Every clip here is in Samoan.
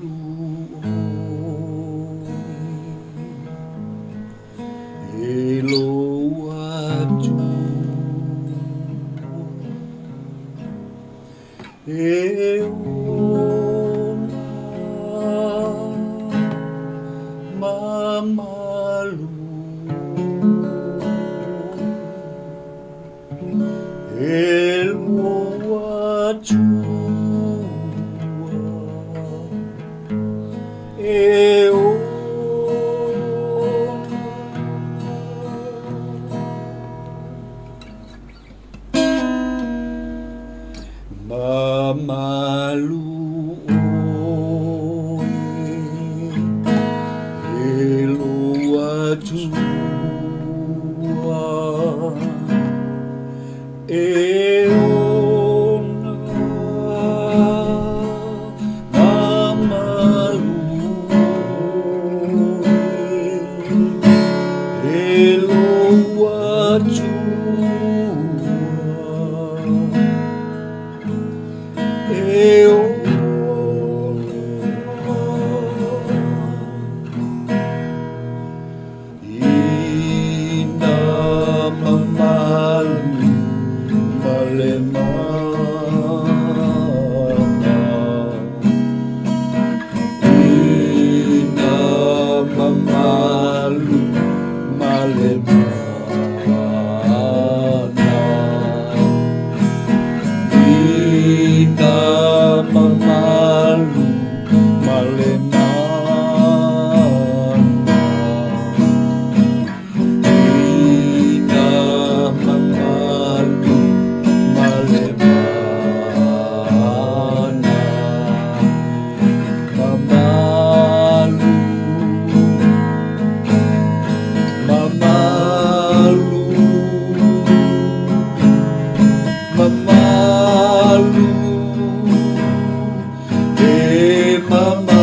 oe E lou Atua E ola mamalu E lou Atua E ola Mamalu oe E lou Atua E ona mamalu oe E lou Atua E ola Ina mamalu ma le mana Ina mamalu ma le mana Ina mamalu ma le mana Ina mamalu ma le mana Mamalu Mamalu Mamalu E mamalu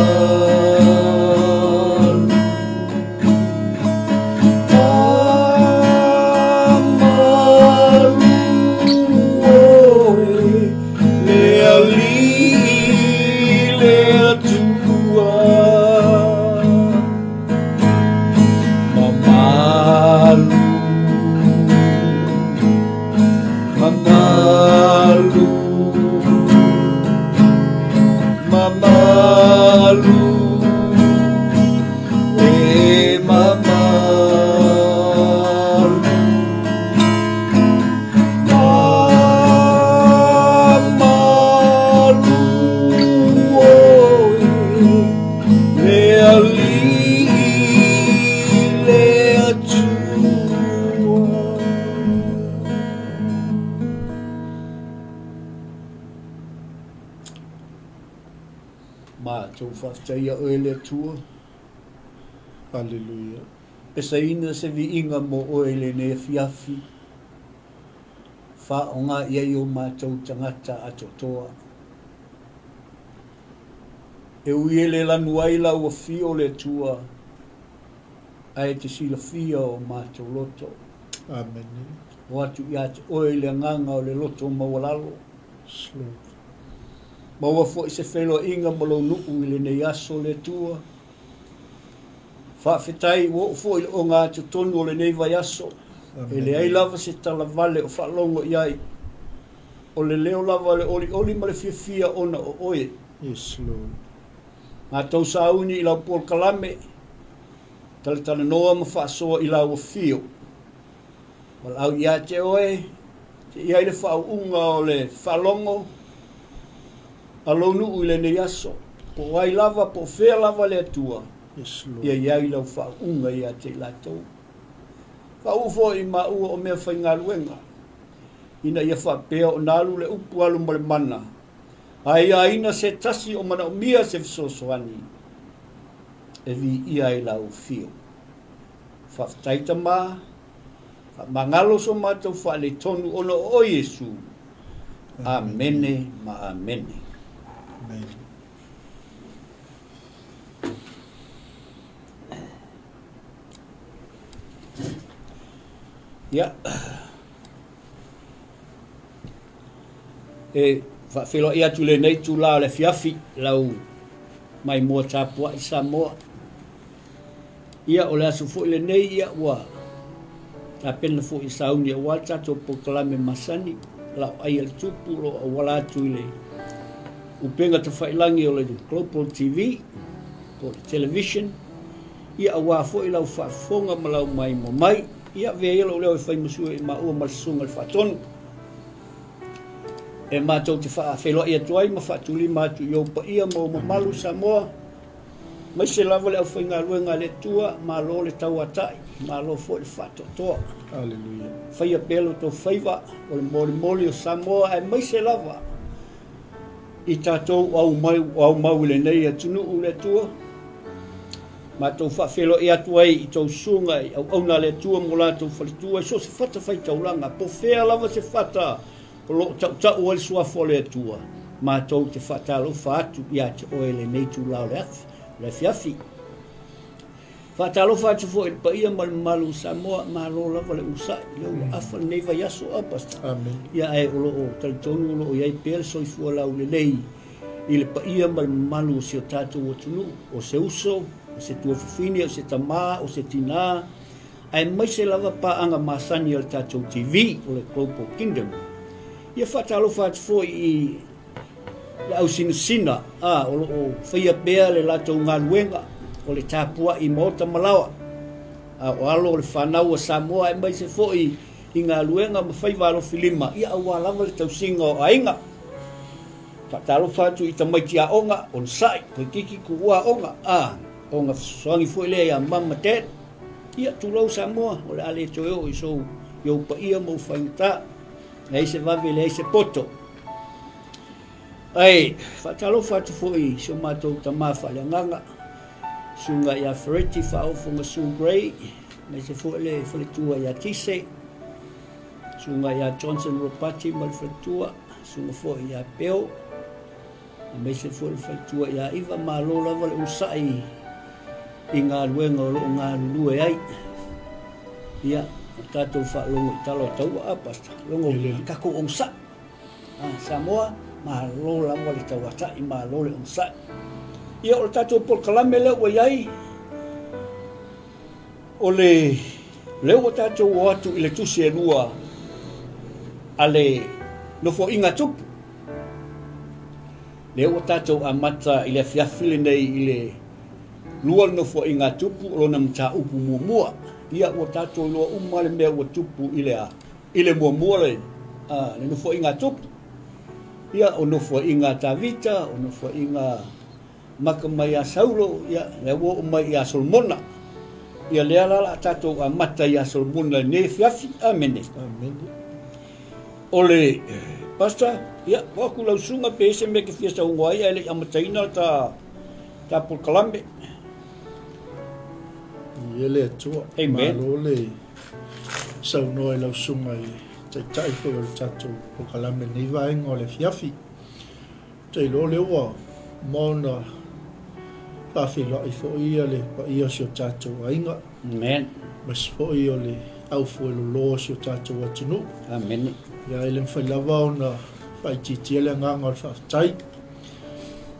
Mamalu oe Le Alii le Atua Mamalu Mamalu Mamalu E mamalu Mamalu oe Le Alii le Atua. Matou faafetaia oe le Atua. Aleluia. Pesaina se viiga mo oe i lenei afiafi. Faaaoga i ai o matou tagata atoatoa. E ui e le lanu ai lau afio le Atua, ae e te silafia o matou loto. Amene. O atu ia te oe i le agaga o le loto maualalo. Yes, Lord. Maua foi se feiloaiga ma lou nuu i lenei aso, le Atua. Faafetai ua oo foi i le ogatotonu o lenei vaiaso. E leai lava se talavale o faalogo i ai. O le leo lava o le olioli ma le fiafia ona o oe. Yes, Lord. Matou sauni i lau polokalame, talatalanoa ma faasoa i lau afio. Valaau ia te oe, te i ai le faauuga o le faalogo a lou nuu i lenei aso. Po o ai lava, po o fea lava le Atua, Yes, Lord. ia i ai lau faauuga ia te i latou. Faauu foi i maua o mea faigaluega, ina ia faapea ona alu le upu alu ma le mana, a ia aina se tasi o manaomia se fesoasoani e viia ai lau afio. Faafetai Tama, faamagalo so matou faaletonu ona o oe Iesu. Amene ma amene. Amen. Ia. E faafeiloai atu i lenei itula o le afiafi lau Maimoa tapuai Samoa. Ia, o le aso foi lenei, ia, ua tapena foi e sauni aua le tatou polokalame masani, laoai a le Tupu, o lo o auala atu i le upega tafailagi o le Global TV, po o le television, ia, aua foi lau faafofoga ma lau maimoa mai. Ia, avea ia lou leo e fai ma sui o maua ma le Susuga i le Faatonu, e matou te faafeiloai atu ai ma faatulima atu i ou paia ma ou mamalu Samoa, Aemaise lava le aufaigaluega a le Atua, malo le tauatai, malo foi le faatoatoa. Aleluia. Faia pea lo outou faiva, o le molimoli o Samoa, aemaise lava i tatou au mai, aumau i lenei atunuu le Atua. Matou faafeiloai atu ai i tou susuga i auauna a le Atua mo latou faletua i so o se fata faitaulaga, po fea lava se fata o lo o tautau ai le Suafa o le Atua, matou te faatalofa atu ia te oe i lenei itula o le afiafi. Faatalofa atu foi i le paia ma le mamalu o Samoa, malo lava le onosai, lea ua afa lenei vaiaso, a Pastor? Amen. Ia ae o lo o talitonu o lo o i ai pea le soifua laulelei i le paia ma le mamalu o si o tatou atunuu, o se uso, o se tuafafine, o se tama, o se tinā, aemaise lava paaga masani a le tatou TV o le Global Kingdom. Ia faatalofa atu foi i le ausinasina a o lo o faia pea le latou galuega o le tapuai i maota ma laoa, a o alo o le fanau a Samoa aemaise foi i galuega ma faiva alofilima, ia aua lava le tausiga o aiga. Faatalofa atu i tamaiti aoga, onosai, toeitiiti tuua aoga, a o fesoasoani foi lea ia mum ma dad. Ia, tulou Samoa, o le a le toe oo i sou i ou paia ma ou faigata. Leai se vave, leai se poto. Ae faatalofa atu foi i si o matou tama faaleagaga, susuga ia Fereti Faaofoga Sue Gray, aemaise foi le faletua ia Tise, susuga ia Johnson Ropati ma le faletua, susuga foi ia Peo, Aemaise foi le faletua ia Iva, malo lava le onosai i galuega o lo o galulue ai. Ia, o tatou faalogo i tala o taua, a Pastor, logo tatou onosai. Ah, Samoa, malo lava le tauatai, malo le onosai. Ia, o le tatou polokalame lea ua i ai, o le lea ua tatou o atu i le tusi e lua a le Nofoaiga Tupu. Lea ua tatou amata i le afiafi lenei i le lua le Nofoaiga a Tupu o lona mataupu muamua. Ia ua tatou iloa uma le mea ua tupu i le a? I le muamua le, a, le Nofoaiga a Tupu. Ia o Nofoaiga a Tavita, o Nofoaiga Maka mai ia Saulo, ia, lea ua oo mai ia Solomona. Ia lea la la a tatou amata ia Solomona i lenei afiafi. Amene. Amene. O le Pastor, ia, o aku lau susuga pe i se mea e te fia saunoa ai ae le i amataina ta ta polokalame. Ia le Atua. Amen. Malo le saunoa i lau susuga i le Taitai foi o le tatou polokalame i lenei vaega o le afiafi. Ou te iloa o lea ua uma ona faafeiloai foi le paia o si o tatou aiga. Amen. Aemaise foi o le aufuelolo o si o tatou atunuu. Amen. Ia, e le mafai lava ona faaitiitia le agaga o le faafetai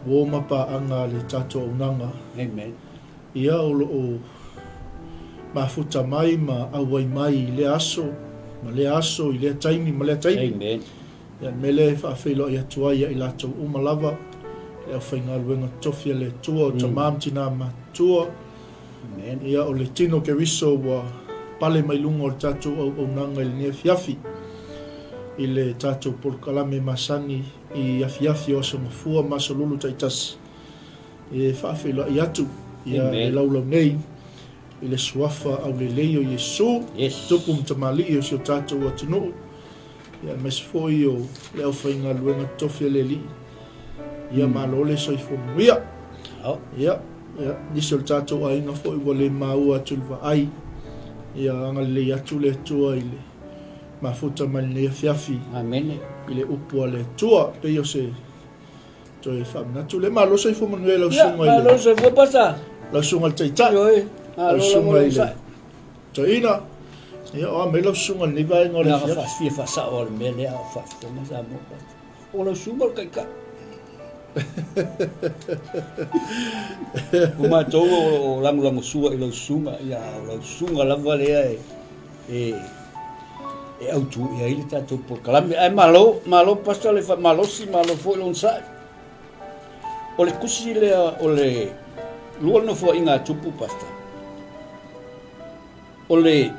ua ma paaga a le tatou auaunaga. Amen. Ia, o lo o mafuta mai ma auai mai i lea aso ma lea aso, i lea taimi ma lea taimi. Amen. Ia, le mea lea e faafeiloai atu ai ia i latou uma lava, le aufaigaluega totofi a le Atua, o tama ma tinā matutua, ia, o le tino Keriso ua pale mai luga o le tatou auaunaga i lenei afiafi, i le tatou polokalame masani i afiafi o Aso Gafua ma Aso Lulu taitasi, e faafeiloai atu ia le laulau nei i le Suafa aulelei o Iesu, Tupu ma Tamalii o si o tatou atunuu, Ia, aemaise foi o le aufaigaluega totofi a le Alii. Ia, malo le soifua manuia. Ia, ia, nisi o le tatou aiga foi ua le maua atu i le vaai. Ia, agalelei atu le Atua i le mafuta mai lenei afiafi. Amene. I le upu a le Atua. Pei o se toe faamanatu lea. Malo soifua manuia i lau susuga i le... Malo soifua, Pasa. Lau susuga i le Taitai. Ioe. Lau susuga i le Toeaina, ia o a mai lau susuga i lenei vaega o le afiafi. Na fia faasao o le mea lea a o faafofoga Samoa. O lau susuga o le Taitai. O matou o lo o lagolagosua i lau susuga, ia o lau susuga lava lea e e e autu i ai le tatou polokalame. Ae malo, malo Pastor le faamalosi, malo foi le onosai. O le tusi lea o le lua le nofoaiga a Tupu, Pastor. O le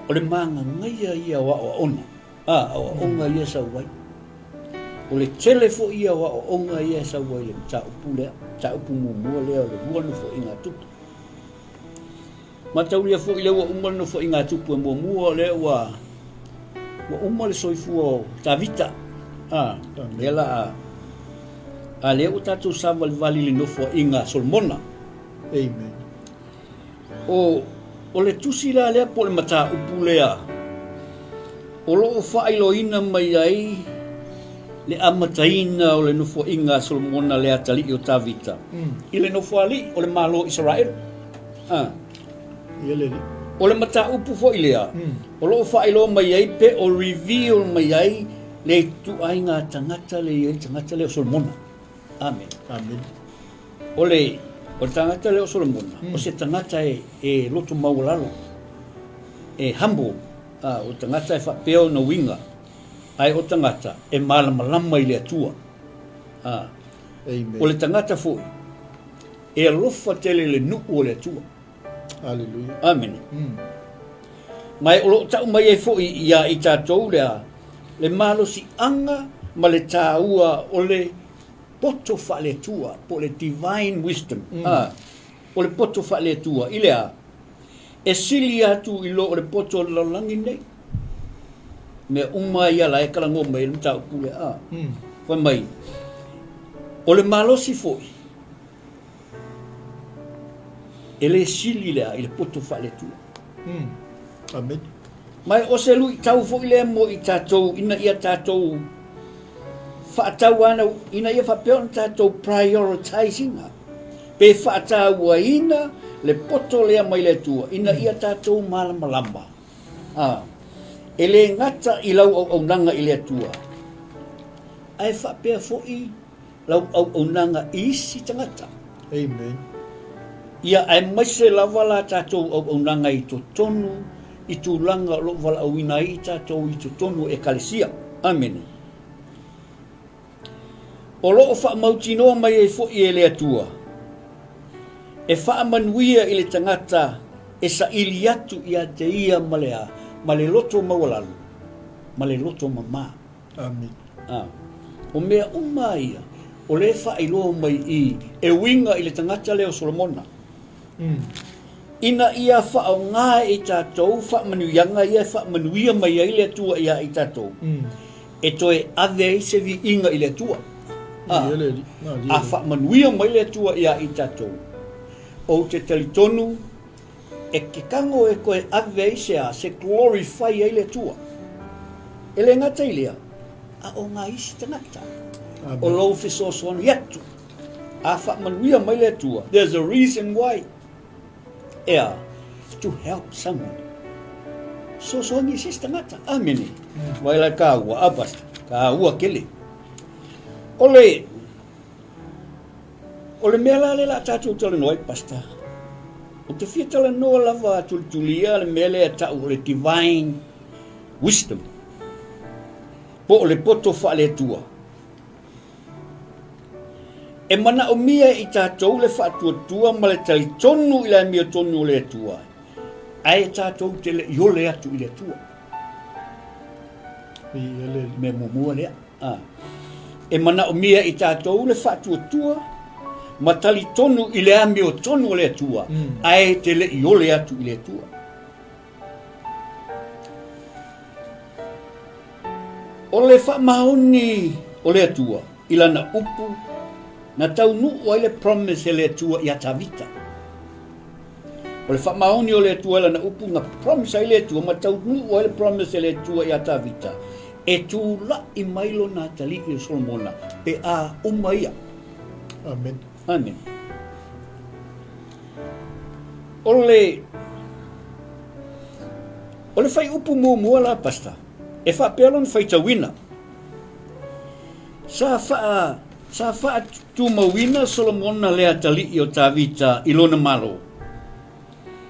o le magagaia ia o aoaoga, a, aoaoga ia e sau ai. O le tele foi ia o aoaoga ia e sau ai i le mataupu lea, mataupu muamua lea o le lua nofoaiga a Tupu. Mataulia foi lea ua uma le nofoaiga a Tupu e muamua, o lea ua ua uma le soifua o Tavita. A, lea la a, a lea ua tatou savalivali i le nofoaiga a Solomona. Amen. O, o le tusi la lea po o le mataupu lea o lo o faailoaina mai ai le amataina o le nofoaiga a Solomona le atalii o Tavita mm. i le nofoalii o le Malo o Isaraelu. Ah. O le mataupu foi lea mm. o lo o faailoa mai ai pe o reveal mai ai le ituaiga tagata le i ai le tagata lea o Solomona. Amen. Amen. O le, o le tagata lea o Solomona, mm. o se tagata e, e loto maualalo, e humble, a, o tagata e faapea ona uiga, ae o tagata e malamalama i le Atua. A, Amen. O le tagata foi, e alofa tele i le nuu o le Atua. Hallelujah. Amene. Mm. Ma o lo o tau mai ai foi ia i tatou lea, le malosiaga ma le taua o le poto faale-Atua, po o le divine wisdom, mm. a, o le poto faale-Atua, i le a? E sili atu i lo o le poto o le lalolagi nei. Mea uma ia la e talanoa mai ai le mataupu lea, a. Mm. Fai mai, o le malosi foi, e le sili le a i le poto faale-Atua. Mm. Amen. Ma o se luitau foi lea mo i tatou ina ia tatou faatauana ina ia faapea ona tatou prioritize ina pe faatauaina le poto lea mai le Atua ina ia tatou malamalama. A, e le gata i lau auaunaga i le Atua, ae faapea foi lau auaunaga i isi tagata. Amen. Ia, aemaise lava la tatou auaunaga i totonu i tulaga o lo o valaauina ai i tatou i totonu o Ekalesia. Amene. O lo o faamautinoa mai ai foi e le Atua, e faamanuia i le tagata e saili atu ia te ia ma le a, ma le loto maualalo, ma le loto mamā. Amene. A, o mea uma ia, o lea e faailoa mai i e uiga i le tagata lea o Solomona. Mm. Ina ia faaaoga e i tatou faamanuiaga ia e faamanuia mai ai le Atua ia i tatou, mm. e toe ave ai se viiga i le Atua. A, a faamanuia mai le Atua ia i tatou, ou te talitonu E ke kago e koe ave ai se a, se glorify ai le Atua. E le gata i lea, a o ngā isi tagata. Amen. O lou fesoasoani atu. A faamanuia mai le Atua. There's a reason why. E a, to help someone. Fesoasoani i se isi tagata. Amene. Mm. Vai la kāua, a pastor. Kāua kele. O le, O le mea la lea la tatou talanoa ai, Pastor, ou te fia talanoa lava a tulitulia le mea lea e tau o le divine wisdom, po o le poto faale-Atua. E manaomia e i tatou le faatuatua ma le talitonu i le amiotonu o le Atua, ae tatou te le i ole atu i le Atua. Mea muamua lea. A. E manaomia i tatou le faatuatua ma talitonu i le amiotonu o le Atua, mm. ae te le i ole atu i le Atua. O le faamaoni o le Atua i lana upu na taunuu ai le promise e le Atua ia Tavita. O le faamaoni o le Atua i lana upu na promise ai le Atua ma taunuu ai le promise e le Atua ia Tavita e tula'i mai lona atalii o Solomona pe a uma ia. Amen. Amen. O le O le whaiupu muamua la, Pastor, e faapea lona faitauina. Sa wha, Sa faatumauina Solomona le atalii o Tavita i lona malo.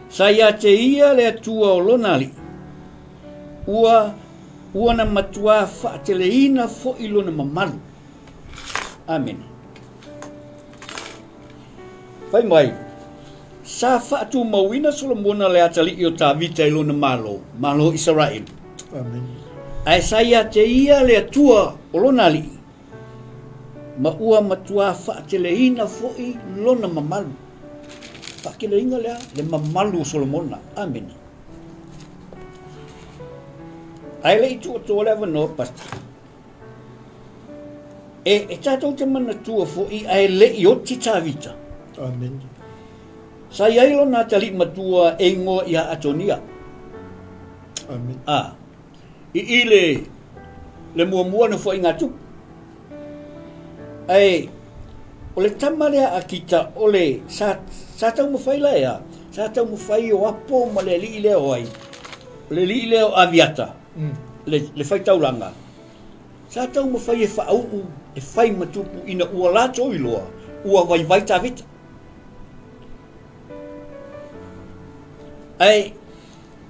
Sa ia te ia le Atua o lona alii, ua ua na matuā faateleina foi lona mamalu. Amene. Fai mai, sa faatumauina Solomona le atalii o Tavita i lona malo, malo o Isaraelu. Amene. Ae sa ia te ia le Atua o lona alii, ma ua matuā faateleina foi lona mamalu. Faateleina lea le mamalu o Solomona. Amene. Ae le i tuuatoa le avanoa, Pastor. E, e tatou te manatua foi ae le i oti Tavita. Amene. Sa i ai lona atalii matua e igoa ia Atonia. Amene. A, i i le, le muamua na foaiga tupu. Ae, o le tama lea a Kita, o le, sa, sa taumafai la ea, sa taumafai o apo ma le alii lea o ai, o le alii lea o Aviata, mm. le, le faitaulaga, sa taumafai e faauu e fai ma tupu ina ua latou iloa, ua vaivai Tavita. Ae,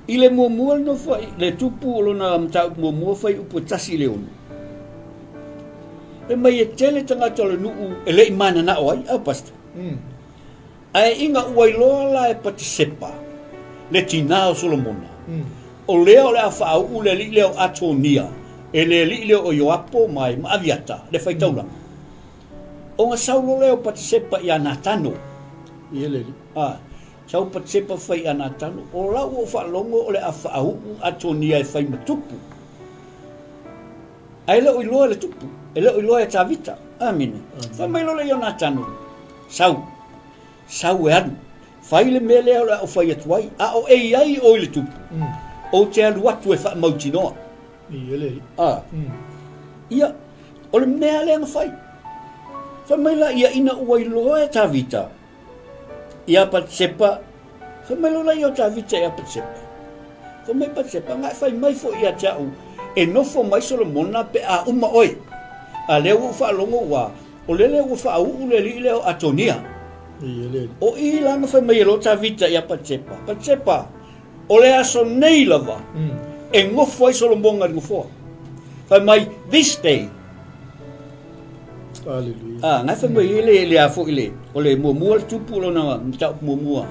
I le muamua le nofoai, le tupu o lona mataupu muamua fuaiupu e 1 i le 6. Fai mai e tele tagata o le nuu e le i mananao ai, a Pastor. Mm. Ae ina ua iloa la e Patisepa, le tinā o Solomona, mm. o lea o le a faauu le alii lea o Atonia e le alii lea o Ioapo mai ma Aviata, le faitaulaga. Mm. Ona sau loa lea o Patisepa ia Natano. Ia le alii. Ah, Sau Patisepa fai ia Natano, O lau ua ou faalogo o le a faauu Atonia e fai ma tupu. Ae le o iloa e le tupu, e le o iloa e Tavita. Amene. Fai mai loa lea ia Natano, Sau, sau e alu, fai le mea lea o le a ou fai atu ai, a o e i ai oe i le tupu, ou te alu atu e faamautinoa. Ah. Ia, o le mea lea na fai. Fai mai la ia ina ua iloa e Tavita, Ia Patisepa, fai mai loa ia o Tavita ia Patisepa. Fai mai Patisepa, na e fai mai foi ia te au, e nofo mai Solomona pe a uma oe. A lea ua ou faalogo ua, o lele ua faauu le alii lea o Atonia. O i la na fai mai ai loa Tavita ia Patisepa, Patisepa, o le aso nei lava e nofo ai Solomona i le nofoa. Fai mai, this day, Hallelujah. Ah, ngai fai mai le le a foi le o le muamua le tupu lona mataupu muamua.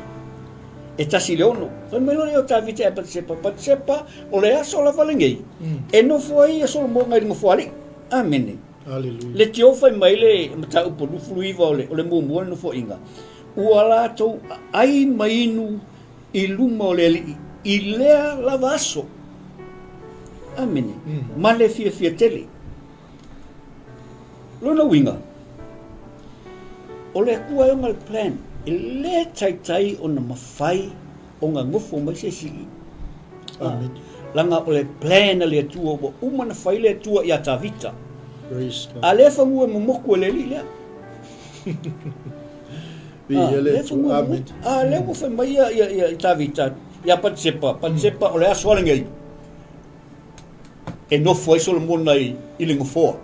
E tasi le ono. Fai mai loa o Tavita e Patsepa, Patsepa o le aso lava lenei. Mm. E nofo ai ia Solomona i le nofoalii. Amene. Hallelujah. Le tio fai mai le mataupu 29 o le o le muamua le nofoaiga. Ua latou ai ma inu i luma o le Alii i lea lava aso. Amene. Mm. Ma le fiafia tele. Lona uiga, o le Atua e ona le plan, e le taitai ona mafai ona nofo mai se isi i. Amen. Langa o le plan a le Atua ua uma na fai le Atua ia Tavita. Praise God. A lea fanua e momoku e le alii lea. Viia le Atua. Amen. A lea ua fai mai ia, ia, ia Tavita, ia Patisepa, Patisepa o le aso a lenei. E nofo ai Solomona i, i le nofoa.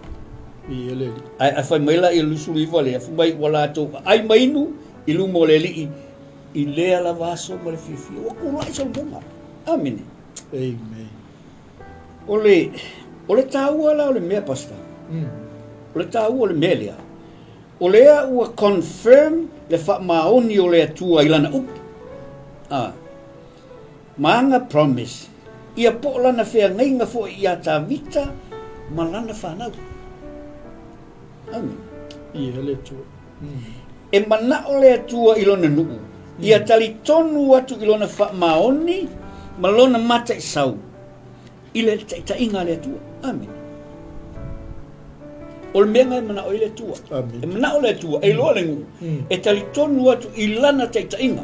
I le alii. Ae, ae fai mai la i le 29 lea, fai mai ua latou aai ma inu i luma o le alii i lea lava aso ma le fiafia. Ua tulai Solomona. Amene. Amen. O le, o le taua la o le mea, Pastor. Mm. O le taua o le mea lea, o lea ua confirm le faamaoni o le Atua i lana upu. Ah. Ma ana promise, ia po o lana feagaiga foi ia Tavita ma lana fanau. Amen. Ia le Atua. E manao le Atua i lona nuu, ia talitonu atu i lona faamaoni ma lona mataisau i le taitaiga a le Atua. Amene. O le mea lena e manao ai le Atua. Amene. E manao le Atua, e iloa le nuu, e talitonu atu i lana taitaiga.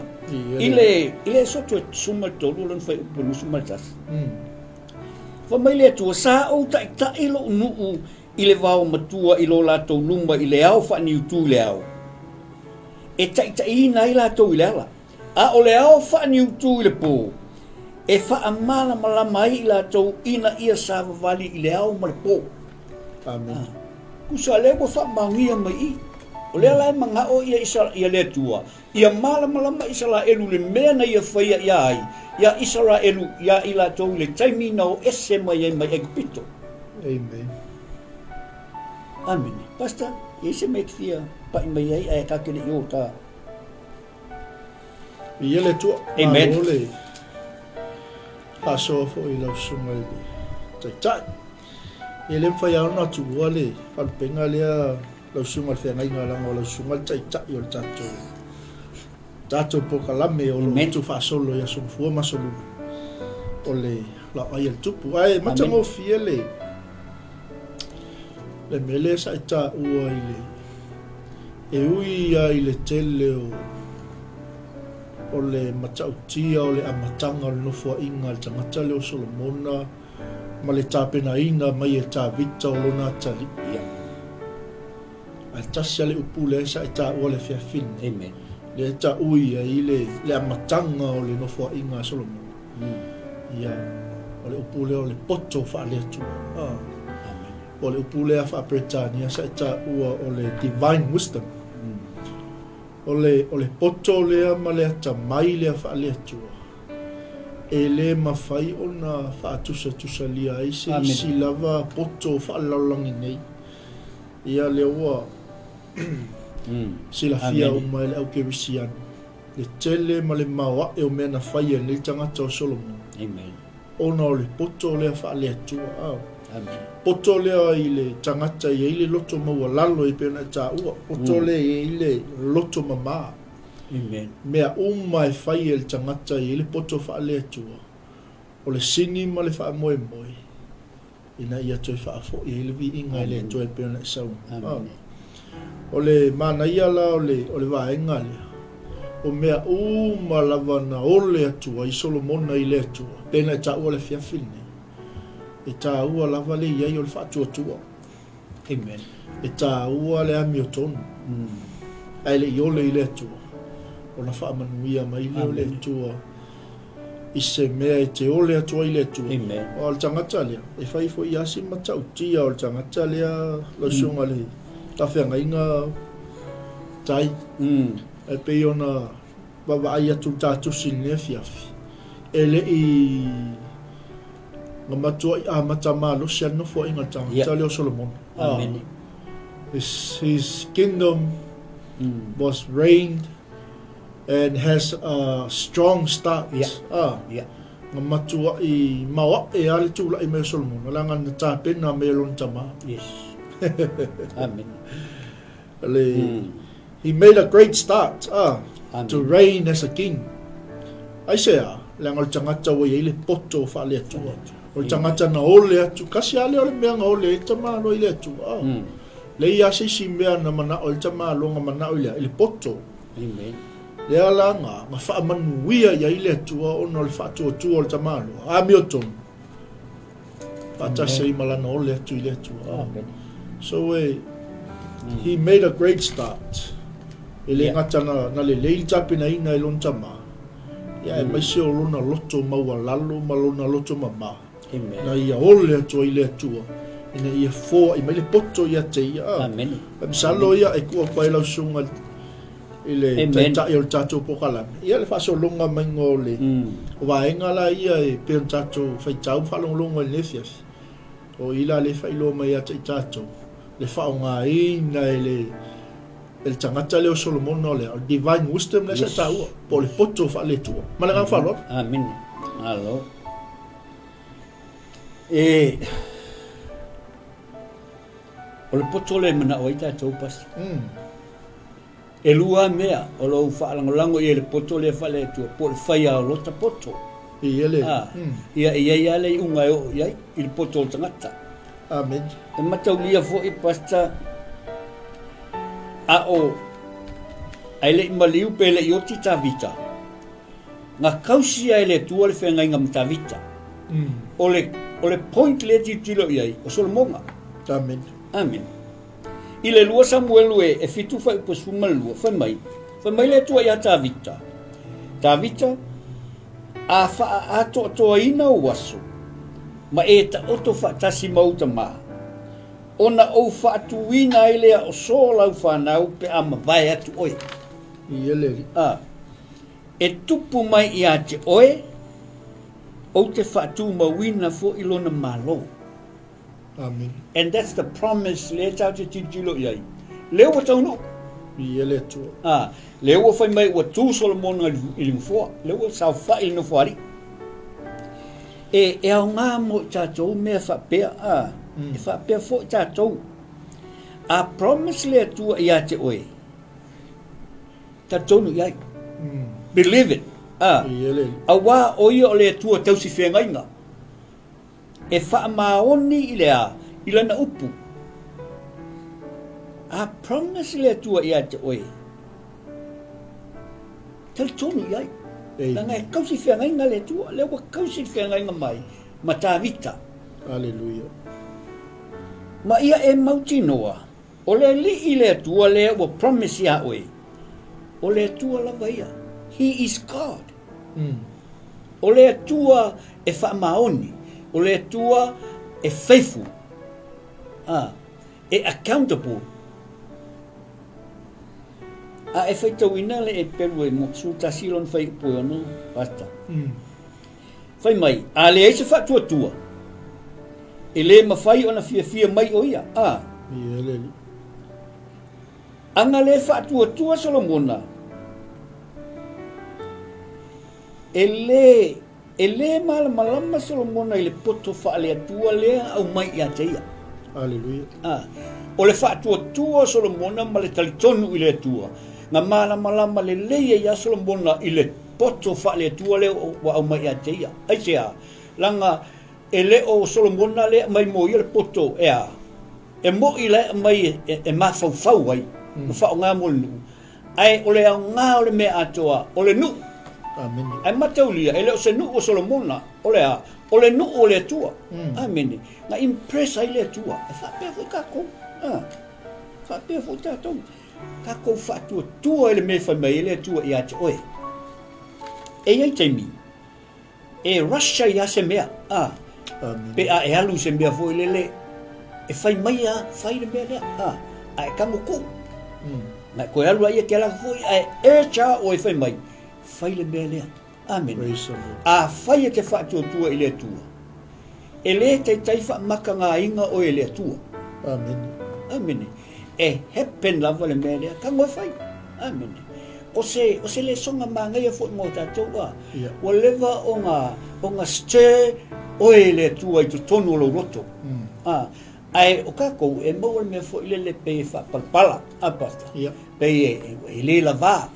I le, i le Esoto e 13 lona fuaiupu 21. Fai mai le Atua, Sa ou taitai lou nuu i le vao matua i lo latou luma i le ao faaniutu i le ao, e taitaiina ai latou i le ala. A o le ao faaniutu i le pō, e faamalamalama ai i latou ina ia savavali i le ao ma le pō. Amene. Tusa lea ua faamaonia mai i. O lea la e manao ia Isa, ia le Atua, ia malamalama Isaraelu i le mea na ia faia ia ai, ia Isaraelu ia i latou i le taimi na o ese mai ai mai Aikupito. Amen. Amene. Pastor, e i ai se mea e te fia pai mai ai ae ta te le i o ta. Viia le Atua. Amen. Malo le faasoa foi i lau susuga i le Taitai. E le mafai lava ona tuua le faalupega lea lau susuga i le feagaiga leaga o lau susuga le Taitai o le tatou tatou polokalame o lo o tuufaasolo i Aso Gafua ma Aso Lulu o le laoai a le Tupu. Ae matagofie le le mea lea sa e taua i le e ui lava i le tele o o le matautia o le amataga o le nofoaiga a le tagata lea o Solomona ma le tapenaina mai e Tavita o lona atalii. Ia. Ae tasi lava le upu lea sa e taua i le afiafi lenei. Amen. Lea e taui ai le, le amataga o le nofoaiga a Solomona. Ia, o le upu lea o le poto faale-Atua. Ah. Amen. O le upu lea faa-Peretania sa e taua o le divine wisdom. O le, o le poto lea ma le atamai lea faale-Atua, e le mafai ona faatusatusalia ai se isi lava poto faalelalolagi nei. Ia, lea ua silafia uma e le au Kerisiano le tele ma le maoae o mea na faia e lenei tagata o Solomona, ona o le poto lea faale-Atua. Poto lea i le tagata e i ai le loto maualalo e pei ona e taua, poto lea e i ai le loto mama. Mea uma e fai e le tagata e i ai le poto faale-Atua, o le sini ma le faamoemoe ina ia toe faafoi ai le viiga i le Atua e pei ona e saunoa. O le manaia la o le, o le vaega lea, o mea uma lava na ole atu ai Solomona i le Atua, pei ona e taua i le afiafi lenei, e taua lava le i ai o le faatuatua. Amen. E taua le amiotonu, ae le i ole i le Atua, ona faamanuia mai lea o le Atua i se mea e te ole atu ai i le Atua. Amen. O le tagata lea, e fai foi lava si matautia o le tagata lea, lau susuga i le faafeagaiga tai. E pei ona vaavaai atu i le ta tusi i lenei afiafi, e le i na matuai amata malosi a le nofoaiga a le tagata lea o Solomona. Amene. His, his kingdom was reigned and has a strong start. Yeah. Ah. Yeah. Na matuai maoae a le tulai mai o Solomona, leaga na tapena mai e lona tama. Yes. Amene. Le, He made a great start ah, Amen. to reign as a king. Aisea, leaga o le tagata ua i ai le poto faale-Atua. O le tagata na ole atu, kasi lava lea o le mea na ole ai le tamaloa i le Atua. Ah. Leai lava se isi mea na manao ai le tamaloa na manao i le a? I le poto. Amen. Lea la na, na faamanuia i ai le Atua ona o le faatuatua o le tamaloa. Amiotonu. Faatasi ai ma lana ole atu i le Atua. Amen. So e, he made a great start. E le gata na, na lelei le tapenaina e lona tama, ia aemaise o lona loto maualalo ma lona loto mama. Amen. Na ia ole atu ai le Atua, ina ia foai mai le poto ia te ia. Amen. E masalo ia e tuu atu ai lau susuga i le Amen. taitai o le tatou polokalame. Ia le faasologa maiga o le o vaega la ia e pei ona tatou faitau ma faalogologo ai i lenei afiafi. O i la lea e faailoa mai ia te i tatou le faaaogaina e le e le tagata lea o Solomona o le a? O le divine wisdom lea sa taua, po o le poto faale-Atua. Ma le agaga faaaloalo. Amene. Malo. E O le poto lea e manao ai tatou, Pastor. E lua lava mea o lou faalagolago i ai i le poto lea faale-Atua, po o le fai lava o lota poto. Ia le. A, ia e i ai lava le iuga e oo i ai i le poto o le tagata. Amen. E mataulia foi, Pastor, a o ae le i maliu pe le i oti Tavita, na kausia e le Atua le feagaiga ma Tavita. O le, o le point lea e tilotilo i ai, o Solomona. Amen. Amen. I le 2 Samuelu e, e 7 fuaiupu e 12, fai mai, fai mai le Atua ia Tavita, Tavita, a faaatoatoaina ou aso, ma e taoto faatasi ma ou tamā. Ona ou faatuina ai lea o so lau fanau pe a mavae atu oe. Ia le Alii. A. E tupu mai ia te oe, ou te faatumauina foi lona Malo. Amene. And that's the promise lea tatou te tilotilo i ai. Lea ua taunuu. Viia le Atua. A, lea ua fai mai ua tu Solomona i le nofoa, lea ua saofai i le nofoalii. E, e aoga mo i tatou mea faapea, a, mm. e faapea foi tatou. A promise le Atua ia te oe, talitonu i ai. Mm. Believe it. A, auā o ia o le Atua tausi feagaiga. E faamaoni i le a? I lana upu. A promise le Atua ia te oe, talitonu i ai. Leaga e kausi feagaiga le Atua, lea ua kausi le feagaiga mai ma Tavita. Aleluia. Ma ia e mautinoa, o le Alii le Atua lea ua promise iā oe, o le Atua lava ia. He is God. Mm. O le Atua e faamaoni, o le Atua e faithful, a, e accountable. A e faitauina le Eperu e mo 11 lona fuaiupu e 6, Pastor. Mm. Fai mai, a leai se faatuatua, e le mafai ona fiafia mai o ia, a. Ia le Alii. Ana le faatuatua Solomona, E lē, e lē malamalama Solomona i le poto faale-Atua lea aumai ia te ia. Aleluia. A, o le faatuatua o Solomona ma le talitonu i le Atua, na malamalama lelei ai ia Solomona i le poto faale-Atua lea ua aumai ia te ia. Aisea? Leaga e le o Solomona lea e aumai mo ia le poto, e a? E mo'i la e aumai e, e mafaufau ai, ma faaaoga mo le nuu, Ae o le aoga o le mea atoa, o le nuu. Amene. Ae mataulia, e le o se nuu o Solomona, o le a? O le nuu o le Atua. Mm. Amene. Na impress ai le Atua. E faapea foi tatou. Ah. Faapea foi tatou. Tatou faatuatua i le mea e fai mai ai le Atua ia te oe. E i ai taimi, E rush ai lava se mea, a, pe a e alu i se mea foi lele, e fai mai a, fai le mea lea, a, a e tago tuu. Mm. Na e toe alu a ia te ala foi, ae urge a oe fai mai, fai le mea lea. Amene. A fai e te faatuatua i le Atua, e le taitai faamakagāina oe e le Atua. Amene. Amene. E happen lava le mea lea, tago e fai. Amene. O se, o se lesoga manaia foi mo tatou a. Yeah. Ua leva ona, ona stir oe e le Atua i totonu o lou loto. Mm. A, ae o tatou e maua le mea foi lele pei e faapalapala, a pastor. Yeah. Pei e, e, e le lavā.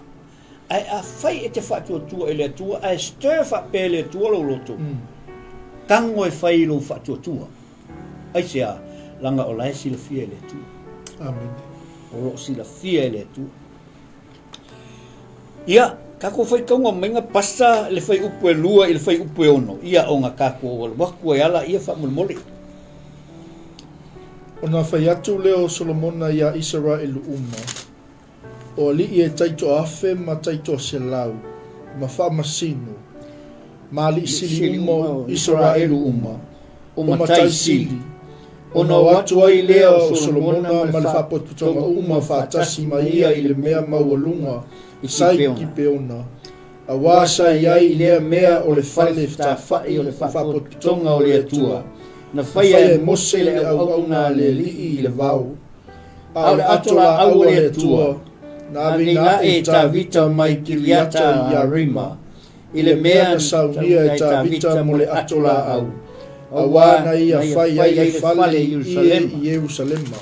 Ae afai e te faatuatua i le Atua, ae stir faapea e le Atua lou loto, mm. tago e fai i lou faatuatua. Aisea? Leaga o la e silafia e le Atua. Amene. O lo o silafia e le Atua. Ia, tatou faitauga maiga pasa le fuaiupu e 2 i le fuaiupu e 6, ia ona tatou alu atu ai ala ia faamolemole. Ona fai atu lea o Solomona iā Isaraelu uma, O alii e taitoa-afe ma taitoa-selau, ma faamasino, ma alii sili uma o Isaraelu uma, o matai sili, ona o atu ai lea o Solomona ma le faapotopotoga uma faatasi ma ia i le mea maualuga sa i Kipeona, auā sa i ai i lea mea o le fale fetafa'i o le faapotopotoga o le Atua, na faia e Mose le auauna a le Alii i le vao. A o le ato laau a le Atua, na aveina aʻe e Tavita mai Kiriata Iarima, i le mea na saunia e Tavita mo le ato laau, auā na ia fai ai le fale i Ierusalema.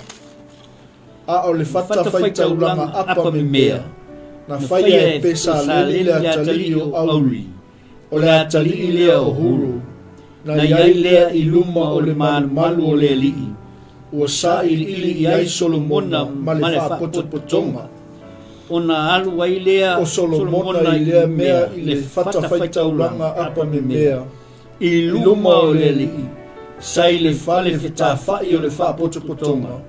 A o le fata faitaulaga apa memea, na faia e Pesaleli le atalii o Auri, O le atalii lea o Huru, na i ai lea i luma o le malumalu o le alii, ua sailiili i ai Solomona ma le faapotopotoga. Ona alu ai lea o Solomona i lea mea i le fatafaitaulaga apa memea, i luma o le alii, sa i le fale fetafa'i o le faapotopotoga,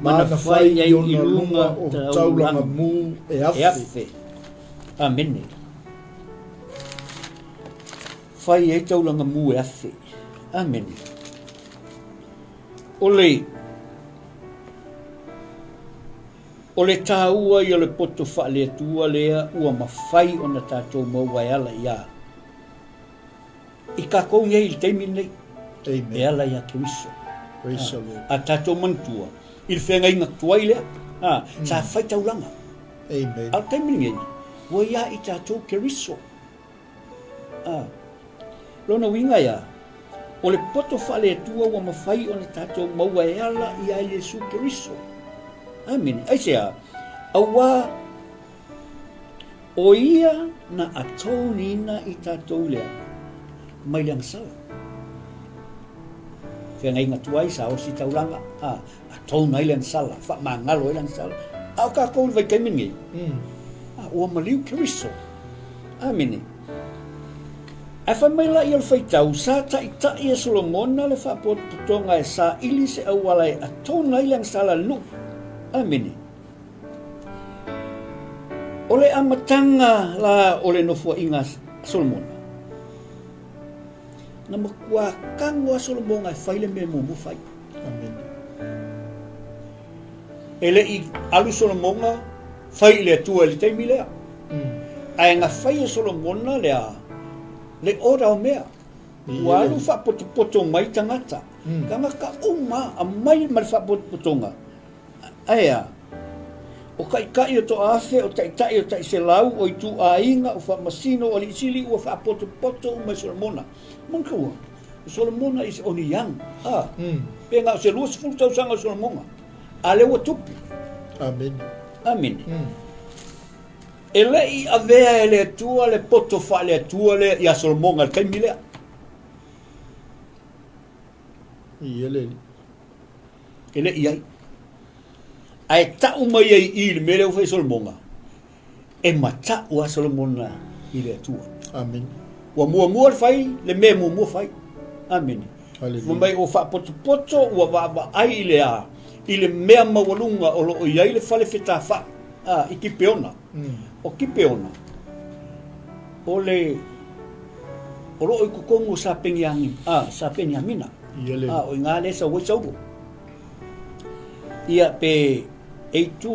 ma na fai i ona luga o taulaga mū e afe. Amene. Fai ai taulaga mu e afe. Amene. O le... O le taua ia o le poto faale-Atua lea ua mafai ona tatou maua e ala iā i tatou nei i le taimi lenei. Amen. E ala iā Keriso. Praise the Lord. A tatou manatua i le feagaiga tuai lea, a, sa fai taulaga. Amen. A o le taimi lenei, ua iā i tatou Keriso. A. Lona uiga e a? O le poto faale-Atua ua mafai ona tatou maua e ala iā Iesu Keriso. Amene. Aisea? Auā o Ia na atone-ina i tatou lea mai le agasala. Feagaiga tuai sa osi taulaga, a, atone ai le agasala, faamagalo ai le agasala. A o tatou i le vaitaimi lenei, a, ua maliu Keriso. Amene. Ae fai mai la ia o le faitau, sa taitai e Solomona le faapotopotoga e saili se auala e atone ai le agasala a le nuu. Amene. O le amataga la o le nofoaiga a Solomona, na matua tago a Solomona e fai le mea e muamua fai. Amene. E le i alu Solomona fai i le Atua i le taimi lea. Ae na fai e Solomona le a? Le order o mea. Ua alu faapotopoto mai tagata. Tagata uma aumai ma le faapotopotoga. Ae a? O taitai o toaafe, o taitai o taiselau, o ituaiga, o faamasino, o alii sili ua faapotopoto uma e Solomona. Manatua, o Solomona is only young. A, pe na o se 20 tausaga o Solomona. A lea ua tupu. Amene. Amene. E le i avea e le Atua le poto faale-Atua lea ia Solomona i le taimi lea. I ele li. E le i ai. Ae tau mai ai i le mea lea ua fai e Solomona, e mata'u a Solomona i le Atua. Amene. Ua muamua le fai le mea e muamua fai. Amene. Haleluia. Fai mai ua faapotopoto, ua vaavaai i le a? I le mea maualuga o lo o i ai le fale fetafa'i, a, i Kipeona. O Kipeona, o le, o lo o i totonu o Sa Peniami, a, Sa Peniamina. Ia le. A, o i ina lea e sau ai Saulo. Ia, pe e itu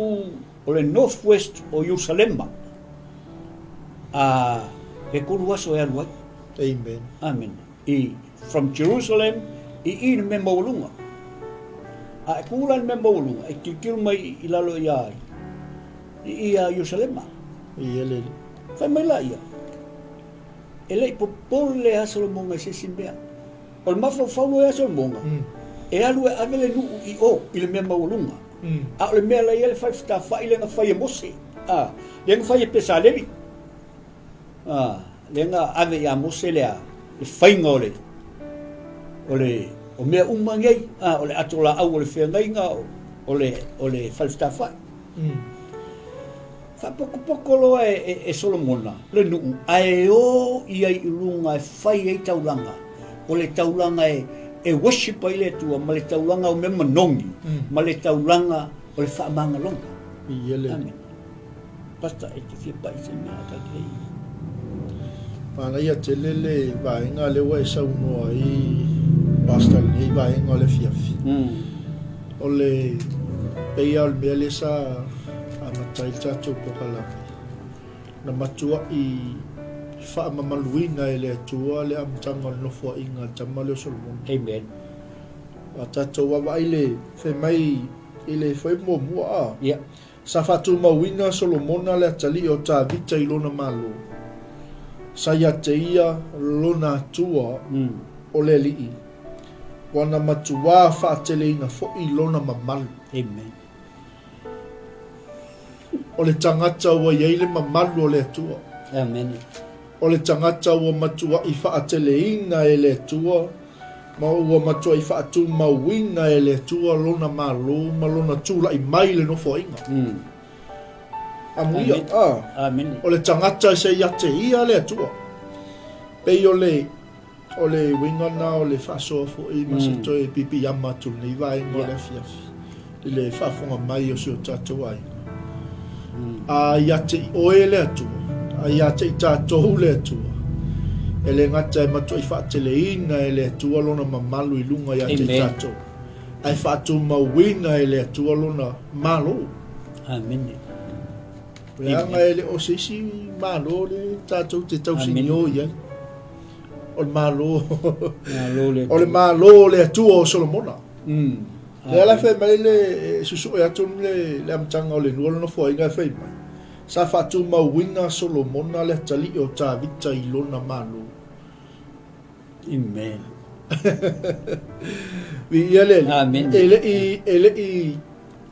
O le North West o Ierusalema, a he kolu aso e alu ai. Amen. Amen. I, from Jerusalem i i le mea maualuga. A e ku la i le mea maualuga, e tilotilo mai i lalo ia i i a Ierusalema. I ele. Fai mai la ia, e le i popole a Solomona i se isi mea. O le mafaufau loa ia Solomona, e alu e ave le nuu i o i le mea maualuga. A o le mea la ia le fale fetafai lea na fai e Mose, a, lea na fai e Pesaleli, a, lea na ave ia Mose le a, le faiga o le, o le, o mea uma nei, a, o le ato laau o le feagaiga, o le, o le fale fetafai. Faapokopoko loa e, e Solomona le nuu, ae o ia i luga e fai ai taulaga, o le taulaga e, e worship ai le Atua, ma le taulaga o mea manogi, ma le taulaga o le faamagaloga. Amen. Pastor, e te fia pai se mea ta te Manaia tele le vaega lea ua e saunoa ai Pastor i lenei vaega o le afiafi. O le pei lava o le mea lea sa amata ai le tatou polokalame, na matuai faamamaluina e le Atua le amataga o le nofoaiga a le tama lea o Solomona. Amen. A tatou vaavaai i le fai mai i le fuaiupu muamua, a. Yeah. Sa faatumauina Solomona le atalii o Tavita i lona malo. Sa ia te ia lona Atua o le Alii, ua na matuā faateleina foi lona mamalu. Amen. O le tagata ua i ai le mamalu o le Atua. Amen. O le tagata ua matuaʻi faateleina e le Atua, ma ua matuaʻi faatumauina e le Atua lona malo ma lona tulaʻi mai i le nofoaiga. Amuia, a, o le tagata e se ia te ia le Atua. Pei o le, o le uiga na o le faasoa foi ma se toe piipiiama atu i lenei vaega o le afiafi i le faafofoga mai o si o tatou aiga. A ia te i oe le Atua, a ia te i tatou le Atua, e le gata e matuai faateleina e le Atua lona mamalu i luga ia te i tatou, ae faatumauina e le Atua lona malo. Amene. Leaga e le o se isi Malo le tatou te tausinio i ai. O le Malo, o le Malo o le Atua o Solomona. Mm. Lea la fai mai le susue atu le le amataga o le lua le nofoaiga e fai mai. Sa faatumauina Solomona le atalii o Tavita i lona Malo. Amen. Viia le Alii. Amen. E le i, e le i,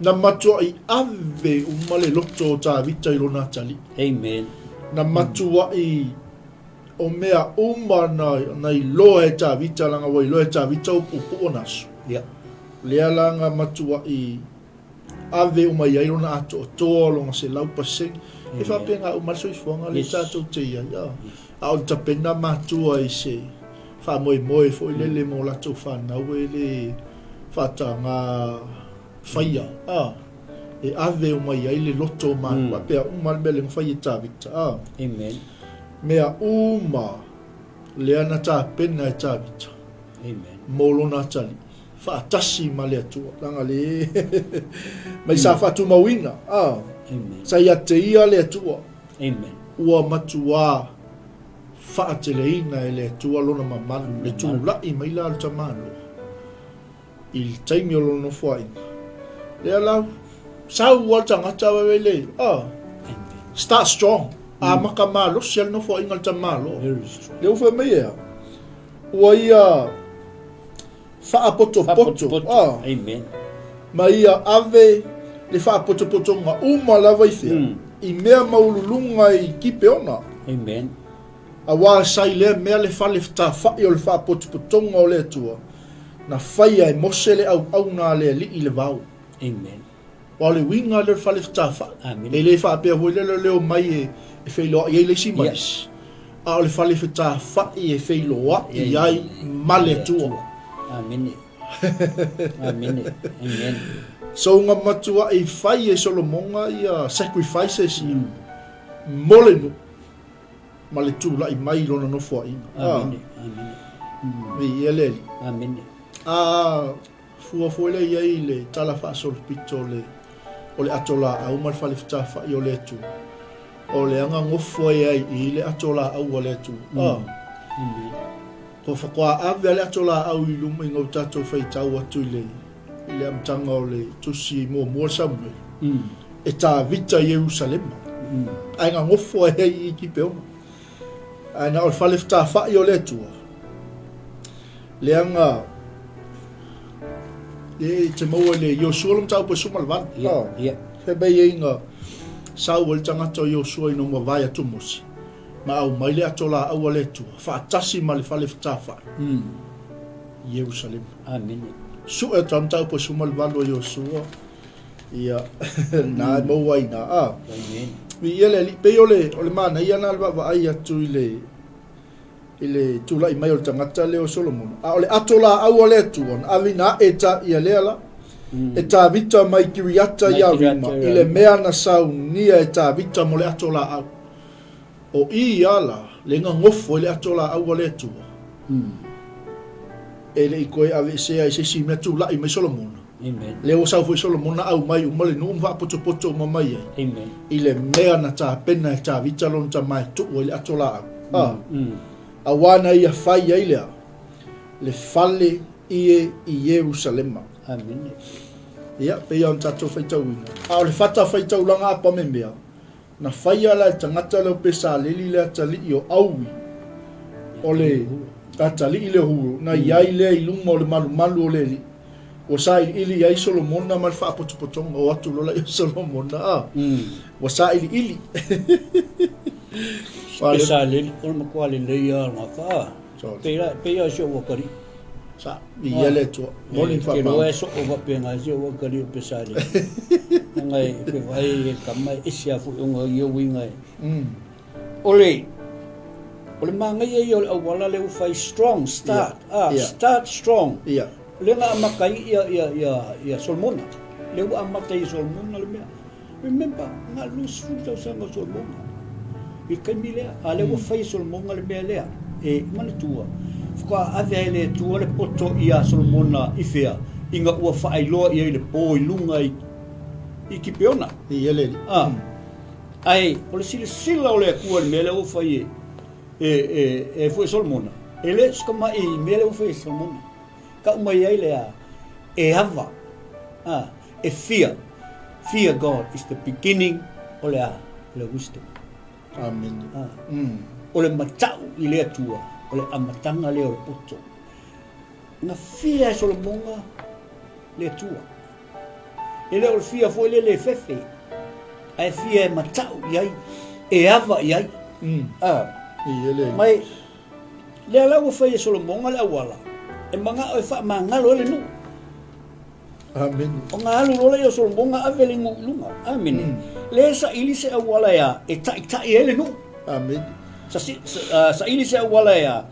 na matuai ave uma le loto o Tavita i lona atalii. Amen. Na matuai o mea uma na, na iloa e Tavita, langa ua iloa e Tavita upu upu ona aso. Yeah. Lea la nga matuai ave uma i ai lona atoatoa, lona 100%. E faapena uma le soifuaga lea tatou te i ai. A o le tapena matua i se faamoemoe foi lele mo latou fanau e le faataga faia, e ave uma i ai le loto o matua, faapea uma le mea lea na fai e Tavita. Amen. Mea uma lea na tapena e Tavita mo lona atalii. faatasi ma le Atua, leaga le mai sa faatumauina, a, sa ia te ia le Atua. Amen. Ua matuā faateleina e le Atua lona mamalu, le tula'i mai la o le tamaloa i le taimi o lona nofoaiga. Lea la, sau lava le tagata vaivai le, a, start strong, amata malosi lava le nofoaiga a le tamaloa. Lea ua fai mai e a? Ua ia faapotopoto, a, Amen. ma ia ave le faapotopotoga uma lava i fea? Mm. I mea maualuluga i Kipeona. Amen. Auā sa i lea mea le fale fetafa'i o le faapotopotoga o le Atua, na faia e Mose le auauna a le Alii i le vao. Amen. Aua o le uiga lea o le fale fetafa'i. E le faapea foi lea o le omai e feiloai ai le isi ma le isi, a o le fale fetafa'i e feiloai ai ma le Atua. Amene. Amene. Amen. So na matua'i fai e Solomona ia sacrifices ia mo le nuu ma le tula'i mai i lona nofoaiga. Amene. Amene. Viia le Alii. Amene. A Fua foi lea i ai i le tala faasolopito o le o le ato laau ma le fale fetafa'i o le Atua. O le aga gofo ai ai i le ato laau a le Atua. A. Ko faatoa ave a le ato laau i luma ina ua tatou faitau atu i le i le amataga o le tusi muamua o Samuele. E Tavita i Ierusalema. Ae na gofo ai ai i Kipeona. Ae na o le fale fetafa'i o le Atua. Leaga e te maua i le Iosua le mataupu e 18. Ia, ia. Fai mai ai na sau ai le tagata o Iosua ina ua mavae atu Mose, na aumai le ato laau a le Atua, faatasi ma le fale fetafa'i i Ierusalema. Amene. Sue atu lava mataupu e 18 o Iosua, ia, na e maua ai i ina. Amen. Viia le Alii, pei o le, o le manaia lena o le vaavaai atu i le, i le tulai mai o le tagata lea o Solomona. A o le ato laau a le Atua, na aveina aʻe ta ia lea la, e Tavita mai Kiriata Iarima, i le mea na saunia e Tavita mo le ato laau. O i ia la, le gagofo ai le ato laau a le Atua, e le i toe aveesea i se isi mea tulai mai Solomona. Amen. Lea ua sau foi Solomona aumai uma le nuu ma faapotopoto uma mai ai. Amen. I le mea na tapena e Tavita lona tama e tuu ai le ato laau. Mm. Mm. Auā na ia fai ai lea le fale ie i Ierusalema. Amene. Ia, pei ona tatou faitauina. A o le fata faitaulaga apa me mea, Na faia la e le tagata lea o Pesaleli le atalii o ʻAui, o le atalii lea o Huru, na i ai lea i luma o le malumalu o le alii. Ua sailiili i ai Solomona ma le faapotopotoga, o atu loa la ia Solomona, a, ua sailiili. Pesaleli, o le matua lelei lava o le gafa, a, pei lava o si ou atalii. Sa, viia le Atua. Moni ma faamaoni. Te iloa e soo faapena si ou atalii o Pesaleli. Leaga e te vaai e tama e ese lava foi ona ia uiga e. O le, o le manaia ia o le auala lea ua fai strong start, ah, start strong. Lea na amata ai ia, ia, ia, ia Solomona. Lea ua amata ai e Solomona le mea. Remember, na o le 20 tausaga o Solomona i le taimi lea, a lea ua fai e Solomona le mea lea. E manatua, faatoa ave ai e le Atua le poto ia Solomona i fea? Ina ua faailoa i ai le po i luga i i Kipeona. I ele alii. A, ae o le silasila o le Atua i le mea lea ua fai e, e, e, e foi Solomona, e le o se tama'i i le mea lea ua fai e Solomona. Tau mai ai le a, e ava, a, e fear, fear God is the beginning o le a, o le wisdom. Amene. A, o le mata'u i le Atua, o le amataga lea o le poto. Na fear e Solomona le Atua. E le o le fia foi lele e fefe, ae fia e mata'u i ai, e ava i ai. A, mai, lea la ua fai e Solomona le auala, e mana'o e fa'amagalo ai le nu'u. Amene. Ona alu loa lea o Solomona ave le nu'u i luga. Amene. Lea e sa'ili se auala e a, e ta'ita'i ai le nu'u. Amene. Sa'ili se auala e a,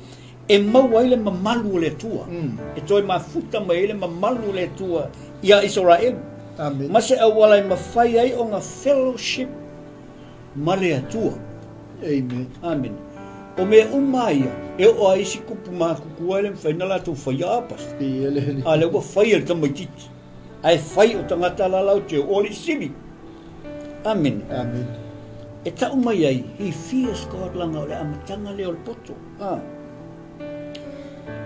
e maua ai le mamalu o le Atua, e toe mafuta mai ai le mamalu o le Atua iā Isaraelu, ma se auala e mafai ai ona fellowship ma le Atua. Amen. Amene. O mea uma ia, e oo a isi kupu matutua e le mafai ona latou faia a pastor. A lea ua fai e le tamaititi. Ae fai o tagata la lau te oo alii sili. Amene. Amene. E tau mai ai, he fears God laga o le amataga lea o le poto. A.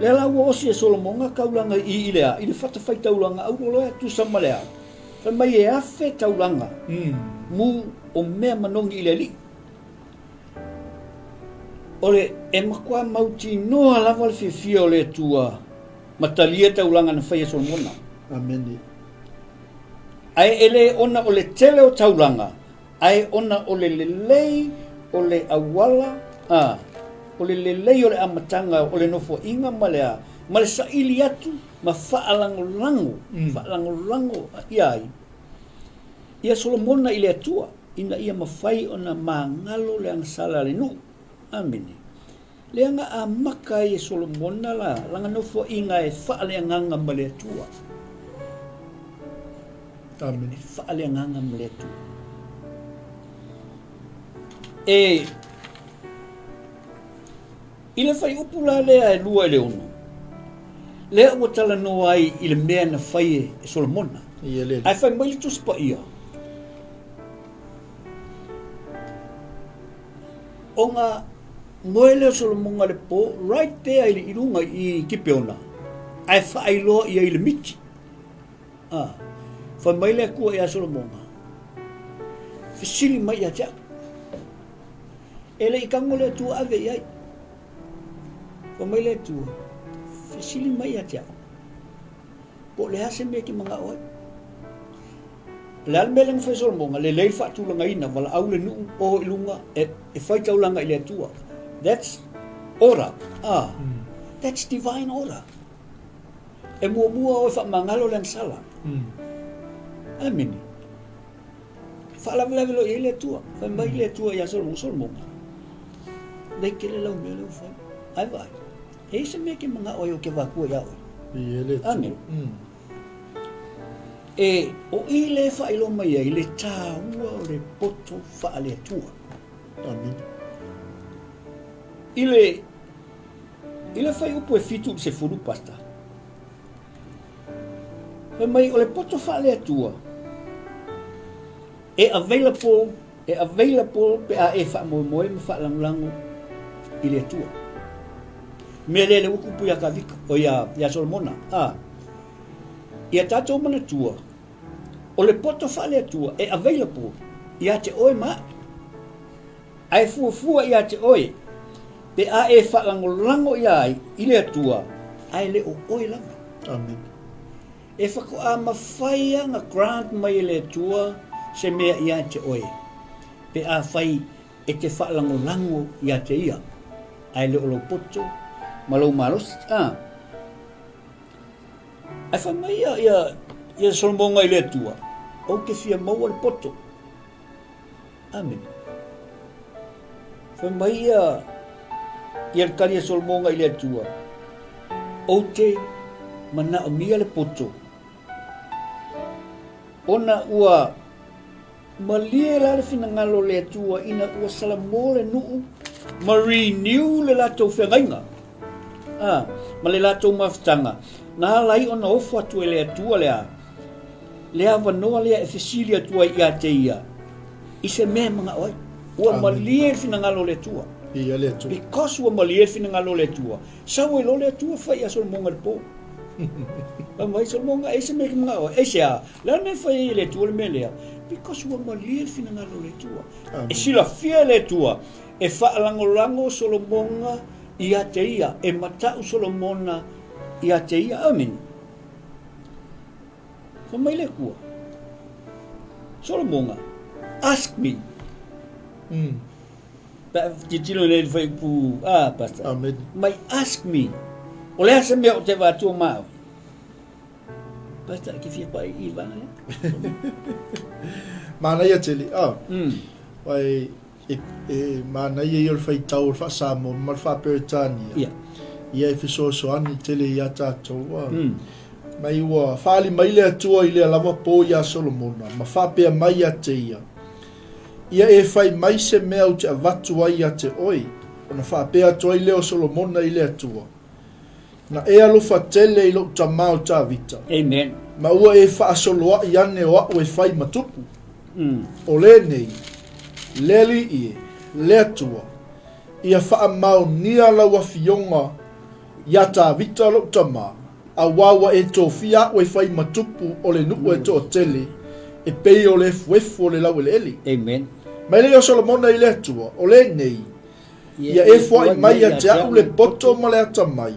Lea la ua osi e Solomona taulaga i i le a, i le fatafaitaulaga auroloea tusa ma le a. Fai mai e afe taulaga mu o mea manogi i le alii. O le e matua mautinoa lava le fiafia o le Atua ma talia taulaga na fai e Solomona. Amene. Ae e le ona o le tele o taulaga, ae ona o le lelei o le auala, a, o le lelei o le amataga o le nofoaiga ma le a, ma le saili atu ma faalagolago, faalagolago ia ai ia Solomona i le Atua, ina ia mafai ona magalo le agasala a le nuu. Amene. Lea na amata ai e Solomona la lana nofoaiga e faaleagaga ma le Atua. Amene. E faaleagaga ma le Atua. E i le fuaiupu la lea e 26, lea ua talanoa ai i le mea na fai e Solomona. Ae fai mai le Tusi Paia, Ona moe lea o Solomona i le po, right there i luga i Kipeona, ae faailoa i ai i le miti. Ah, fai mai le Atua ia Solomona, fesili mai ia te au. E le i tago le Atua ave i ai. Fai mai le Atua, fesili mai ia te au. Po o le a se mea e te manao ai. O le a le mea lea na fai e Solomona? Lelei le faatulagaina, valaau le nuu, o i luga, e, e fai taulaga i le Atua. That's order. Ah, that's divine order. E muamua oe faamagalo le agasala. Amene. Faalavelave loa i ai le Atua. Fai mai le Atua ia Solomona, Solomona, lei tele lau mea lea ua fai. Ae vaai, e i ai se mea e te manao ai ou te avatua iā oe. Amene. E, o i lea e faailoa mai ai le tāua o le poto faale-Atua. Amene. I le, i le fuaiupu e 7 i le 10, Pastor, fai mai o le poto faale-Atua e available, e available pe a e faamoemoe ma faalagolago i le Atua. Mea lea lea ua tupu iā Kavika, o ia, iā Solomona, a, Ia tatou manatua, o le poto faale-Atua e available ia te oe ma a'u. Ae fuafua ia te oe pe a e faalagolago ia ai i le Atua, ae le o oe lava. Amen. E faatoa mafai a na grant mai e le Atua se mea ia te oe pe afai e te faalagolago ia te Ia, ae le o lou poto ma lou malosi. A. Ae fai mai ia, ia, ia Solomona i le Atua, Ou te fia maua le poto. Amene. Fai mai ia, ia le tali a Solomona i le Atua, Ou te manaomia le poto, ona ua Malie la le finagalo o le Atua ina ua salamo le nuu ma renew le latou feagaiga, a, ma le latou mafutaga, na ala ai ona ofo atu e le Atua le a? le avanoa lea e fesili atu ai ia te ia i se mea e manao ai. Ua malie le finagalo o le Atua. Ia le Atua. Because ua malie le finagalo o le Atua, sau ai loa le Atua fai ia Solomoga i le po. Fai mai Solomoga, e i ai se mea e te manao ai? Aisea? Le a le mea e fai ai e le Atua le mea lea? Because ua malie le finagalo o le Atua. E silafia e le Atua e faalagolago Solomoga ia te ia, e matau Solomona ia te ia. Amene. Fai mai le Atua, Solomoga, ask me. Pe a tilotilo nei i le fuaiupu, ah, Pastor. Amen. Mai ask me. O le a se mea o te avatua ma oe? Pastor, e te fia pai i le vaega lea? Manaia tele, ah. Wai, E, e manaia ia o le faitau o le faa-Samoa ma le faa-Peretania. Ia. Ia e fesoasoani tele iā tatou. Ua, mai ua faaali mai le Atua i lea lava pō iā Solomona, ma faapea mai ia te ia, Ia e fai mai se mea ou te avatu ai ia te oe, ona faapea atu ai lea o Solomona i le Atua, Na e alofa tele i lou tama o Tavita. Amen. Ma ua e faasoloaʻi ane o aʻu e fai ma tupu. O lenei, le Alii e, le Atua, ia faamaonia lau afioga iā Tavita lou tama, auā ua e tofia aʻu e fai ma tupu o le nuʻu e toatele, e pei o le efuefu o le laueleele. Amen. Mai lea o Solomona i le Atua, o lenei, Ia e foai mai ia te aʻu le poto ma le atamai,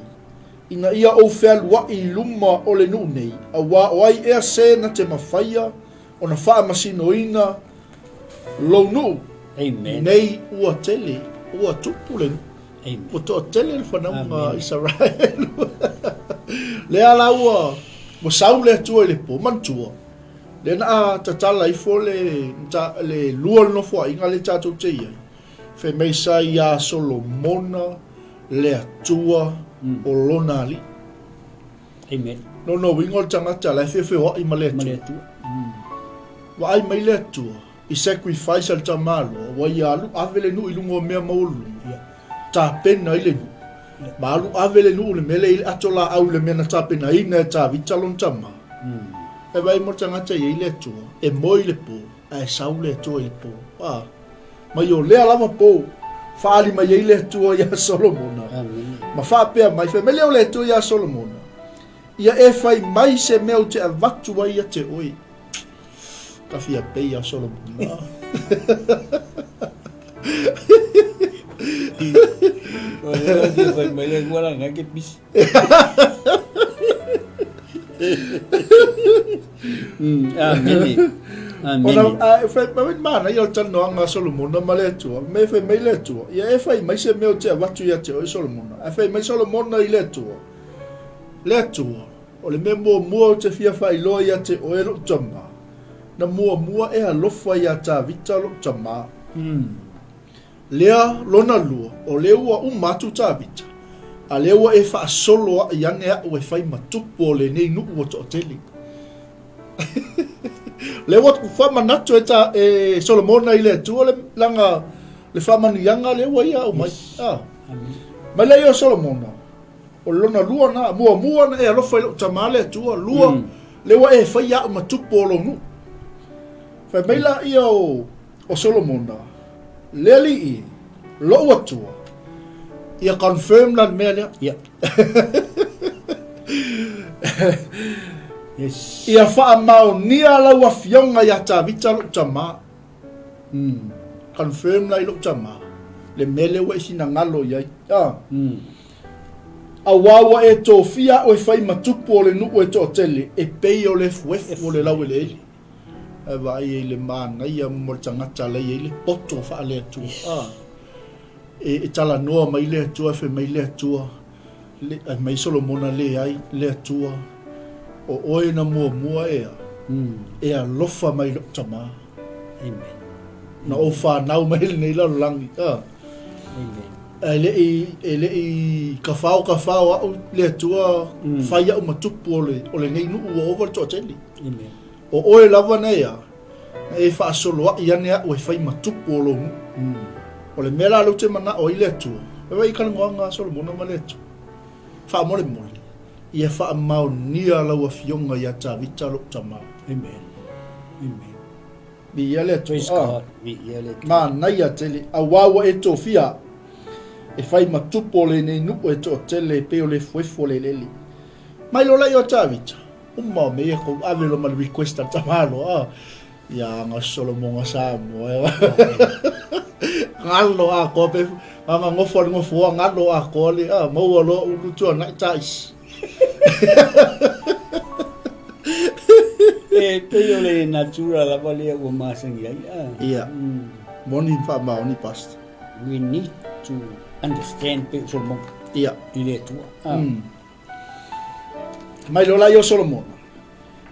ina ia ou fealuaʻi i luma o le nuʻu nei, auā o ai ea se na te mafaia ona faamasinoina lou nuʻu nei ua tele, ua tupu le nuʻu, ua toatele le fanauga a Isaraelu. Lea la ua ua sau le Atua i le po, manatua, lea na a tatala ifo le, le lua o le nofoaiga lea tatou te i ai, Fai mai sa iā Solomona le Atua o lona alii. Amen. Lona uiga o le tagata la e feofeoaʻi ma le Atua. Ma le Atua. Vaai mai le Atua i sacrifice a le tamaloa ua ia alu ave le nuu i luga o mea maualuluga. Yeah. Tapena ai le nuu. Yeah. Ma alu ave le nuu i le mea lea i le ato laau i le mea na tapenaina e Tavita lona tama. E vaai mo le tagata e i ai le Atua, e moe i le po, ae sau le Atua i le po. Ah. Mai o lea lava po, faaali mai ai le Atua iā Solomona, ma faapea mai, fai mai lea o le Atua iā Solomona, Ia e fai mai se mea ou te avatu ai ia te oe. Ka fia pei a Solomona. O lea fia fai mai le Atua la ke pisi. Amene. Amene. Ona, fai mai manaia o le talanoaga a Solomona ma le Atua. Me fai mai le Atua, ia e fai mai se mea ou te avatu ia te oe Solomona. Ae fai mai Solomona i le Atua, Le Atua, o le mea muamua ou te fia faailoa ia te oe lou tama, na muamua e alofa iā Tavita lou tama. Lea lona lua, o lea ua uma atu Tavita, a lea ua e faasolo aʻi ane aʻu e fai ma tupu o lenei nuʻu ua toatele. Lea ua faamanatu e, ta, e Solomona i le Atua le, langa le faamanuiaga lea ua ia aumai. Yes. Ah. Mai lea o Solomona, o lona lua na, muamua na e alofa i lou tama le Atua, lua, lea ua e fai aʻu ma tupu o lou nuʻu. Fai mai la ia o, O Solomona, le alii, lou Atua, ia confirm la le mea lea. Ia. Yes. Ia faamaonia lau afioga iā Tavita lou tama. Confirm la i lou tama le mea lea ua e finagalo i ai. Ah. Auā ua e tofia aʻu e fai ma tupu o le nuʻu e toatele, e pei o le efuefu o le laueleele. Ae vaai ai i le manaia mo le tagata la i ai le poto faale-Atua. A, e, e talanoa mai le Atua, e fai mai le Atua, le, ai mai Solomona leai, le Atua, o oe na muamua ea, e alofa mai lou tama. Amen. Na ou fanau mai lenei lalolagi. A. Amen. E le i, e le i kafao kafao aʻu le Atua, fai aʻu ma tupu o le, o lenei nuʻu ua ova le toatele. Amen. O oe lava nei a, na e faasoloaʻi ane aʻu e fai ma tupu o lou nuʻu. O le mea la lea ou te manaʻo ai le Atua, e vaai i ka lanoaga a Solomona ma le Atua. Faamolemole, Ia faamaonia lau Afioga ia Tavita lou tama. Amen. Amen. Viia le Atua. Praise God. Viia le Atua. Manaia tele, auā ua e tofia au, e fai ma tupu o lenei nuu e toatele e pei o le efuefu o le eleele. Mai loa laia o Tavita, uma o mea ia kou ave loa ma le request a le tamaloa, Ia aga Solomoga Samoa. Galo atoa pe aga gofo le gofoa galo atoa le a maua loa ulu tuanai taisi. E pei o le natura lava lea ua masani ai. Ah. Ia. Moni ma faamaoni pastor. We need to understand pei o Solomoga. Ia. I le Atua. Ah. Mai loa la i o Solomona,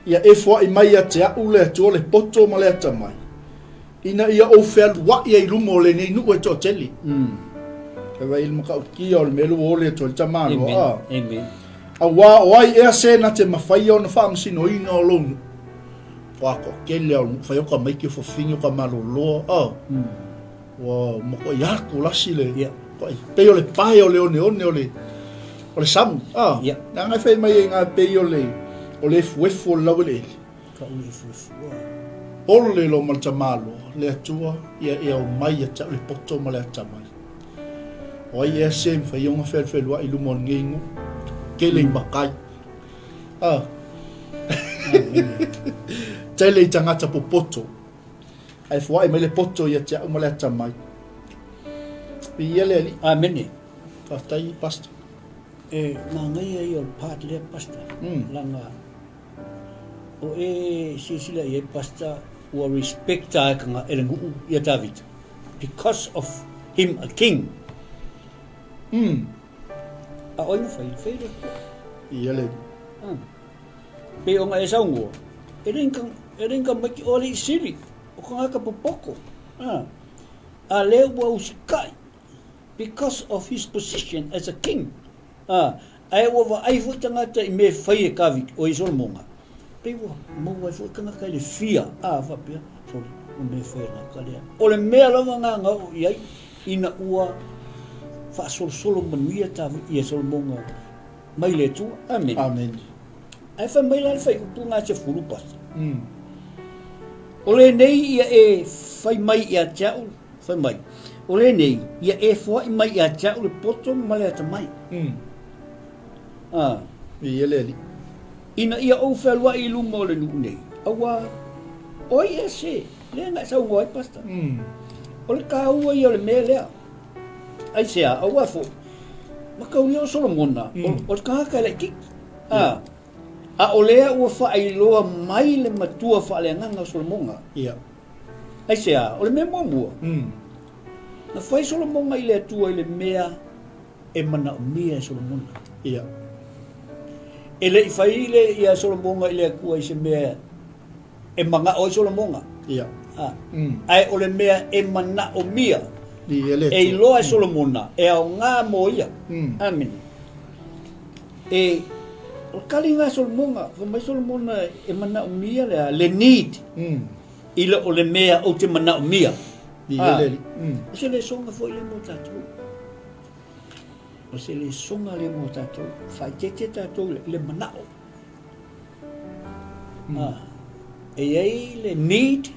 Ia e foai mai ia te a'u le Atua le poto ma le atamai, ina ia ou fealua'i ai i luma o lenei nu'u e toatele. E vaai i le matautia o le mea lea ua ole atu ai le tamaloa, a. Amen. Auā o ai ea se na te mafaia ona faamasinoina o lou nu'u? Ua toatele a o le nu'u fai o tamaiti o fafine o tamaloloa, a. Ua matuai atu lasi le yeah. Pei o le pae o le oneone o le o le sami. Ah, yeah. Leaga e fai mai ai ngā pei o le o le efuefu o le laueleele. Ka o le efuefu. Pole lo ma le tamaloa, le Atua, ia e aumai ia te au le poto ma le atamai. O ai ea se mawhai ona wheluwhelua'i i luma o lenei nu'u, tele i makai. Ah. Tele i tagata popoto. Ae foai mai le poto ia te au ma le atamai. Viia le Alii. Amene. Faafetai Pastor. E manaia ia o le part lea Pastor. Leaga o e silasila i ai Pastor ua respect a e le nuu ia Tavita because of him a king. A o ai na fai? Fai le Atua. Ia le. Pei ona e saunoa, e le e le tamaiti o alii sili, o tagata popoto, a, a lea ua usikai because of his position as a king, a, ae ua vaai foi tagata i mea e fai e Kaviti, o i Solomoga, pei ua maua ai foi tagata i le fia, a, faapea, sole, o mea e fai e le tagata lea. O le mea lava lena na oo i ai, ina ua faasolosolo manuia Taviti, ia Solomoga mai le Atua. Amene. Amene. Ae fai mai la le faaiupu na 10 pasi. O lenei ia e fai mai ia te au, fai mai, o lenei ia e foai mai ia te au le poto ma le atamai. Ah. Ia le Alii. Ina ia ou fealuai i luma o le nuu nei, auā, o ai ea se, lea na e saunoa ai, Pastor. O le taua ia o le mea lea. Aisea, auā foi, mataulia o Solomona, o le tagata e laitiiti. A, a o lea ua faailoa mai le matua faaleagaga o Solomona. Ia. Aisea, o le mea muamua, na fai Solomona i le Atua i le mea e manaomia e Solomona. Ia. E le i fai le ia Solomona i le Atua i se mea e manao ai Solomona. Ia. A, ae o le mea e manaomia Ia le e iloa e Solomona e aoga mo ia. Amene. E, o le kaliga a Solomona, fai mai Solomona e manaomia le a, le need, i le o le mea ou te manaomia. Ia le. O se lesoga foi lea mo tatou. O se lesoga lea mo tatou. Faaeteete tatou i le manao. Ah, e i ai le need,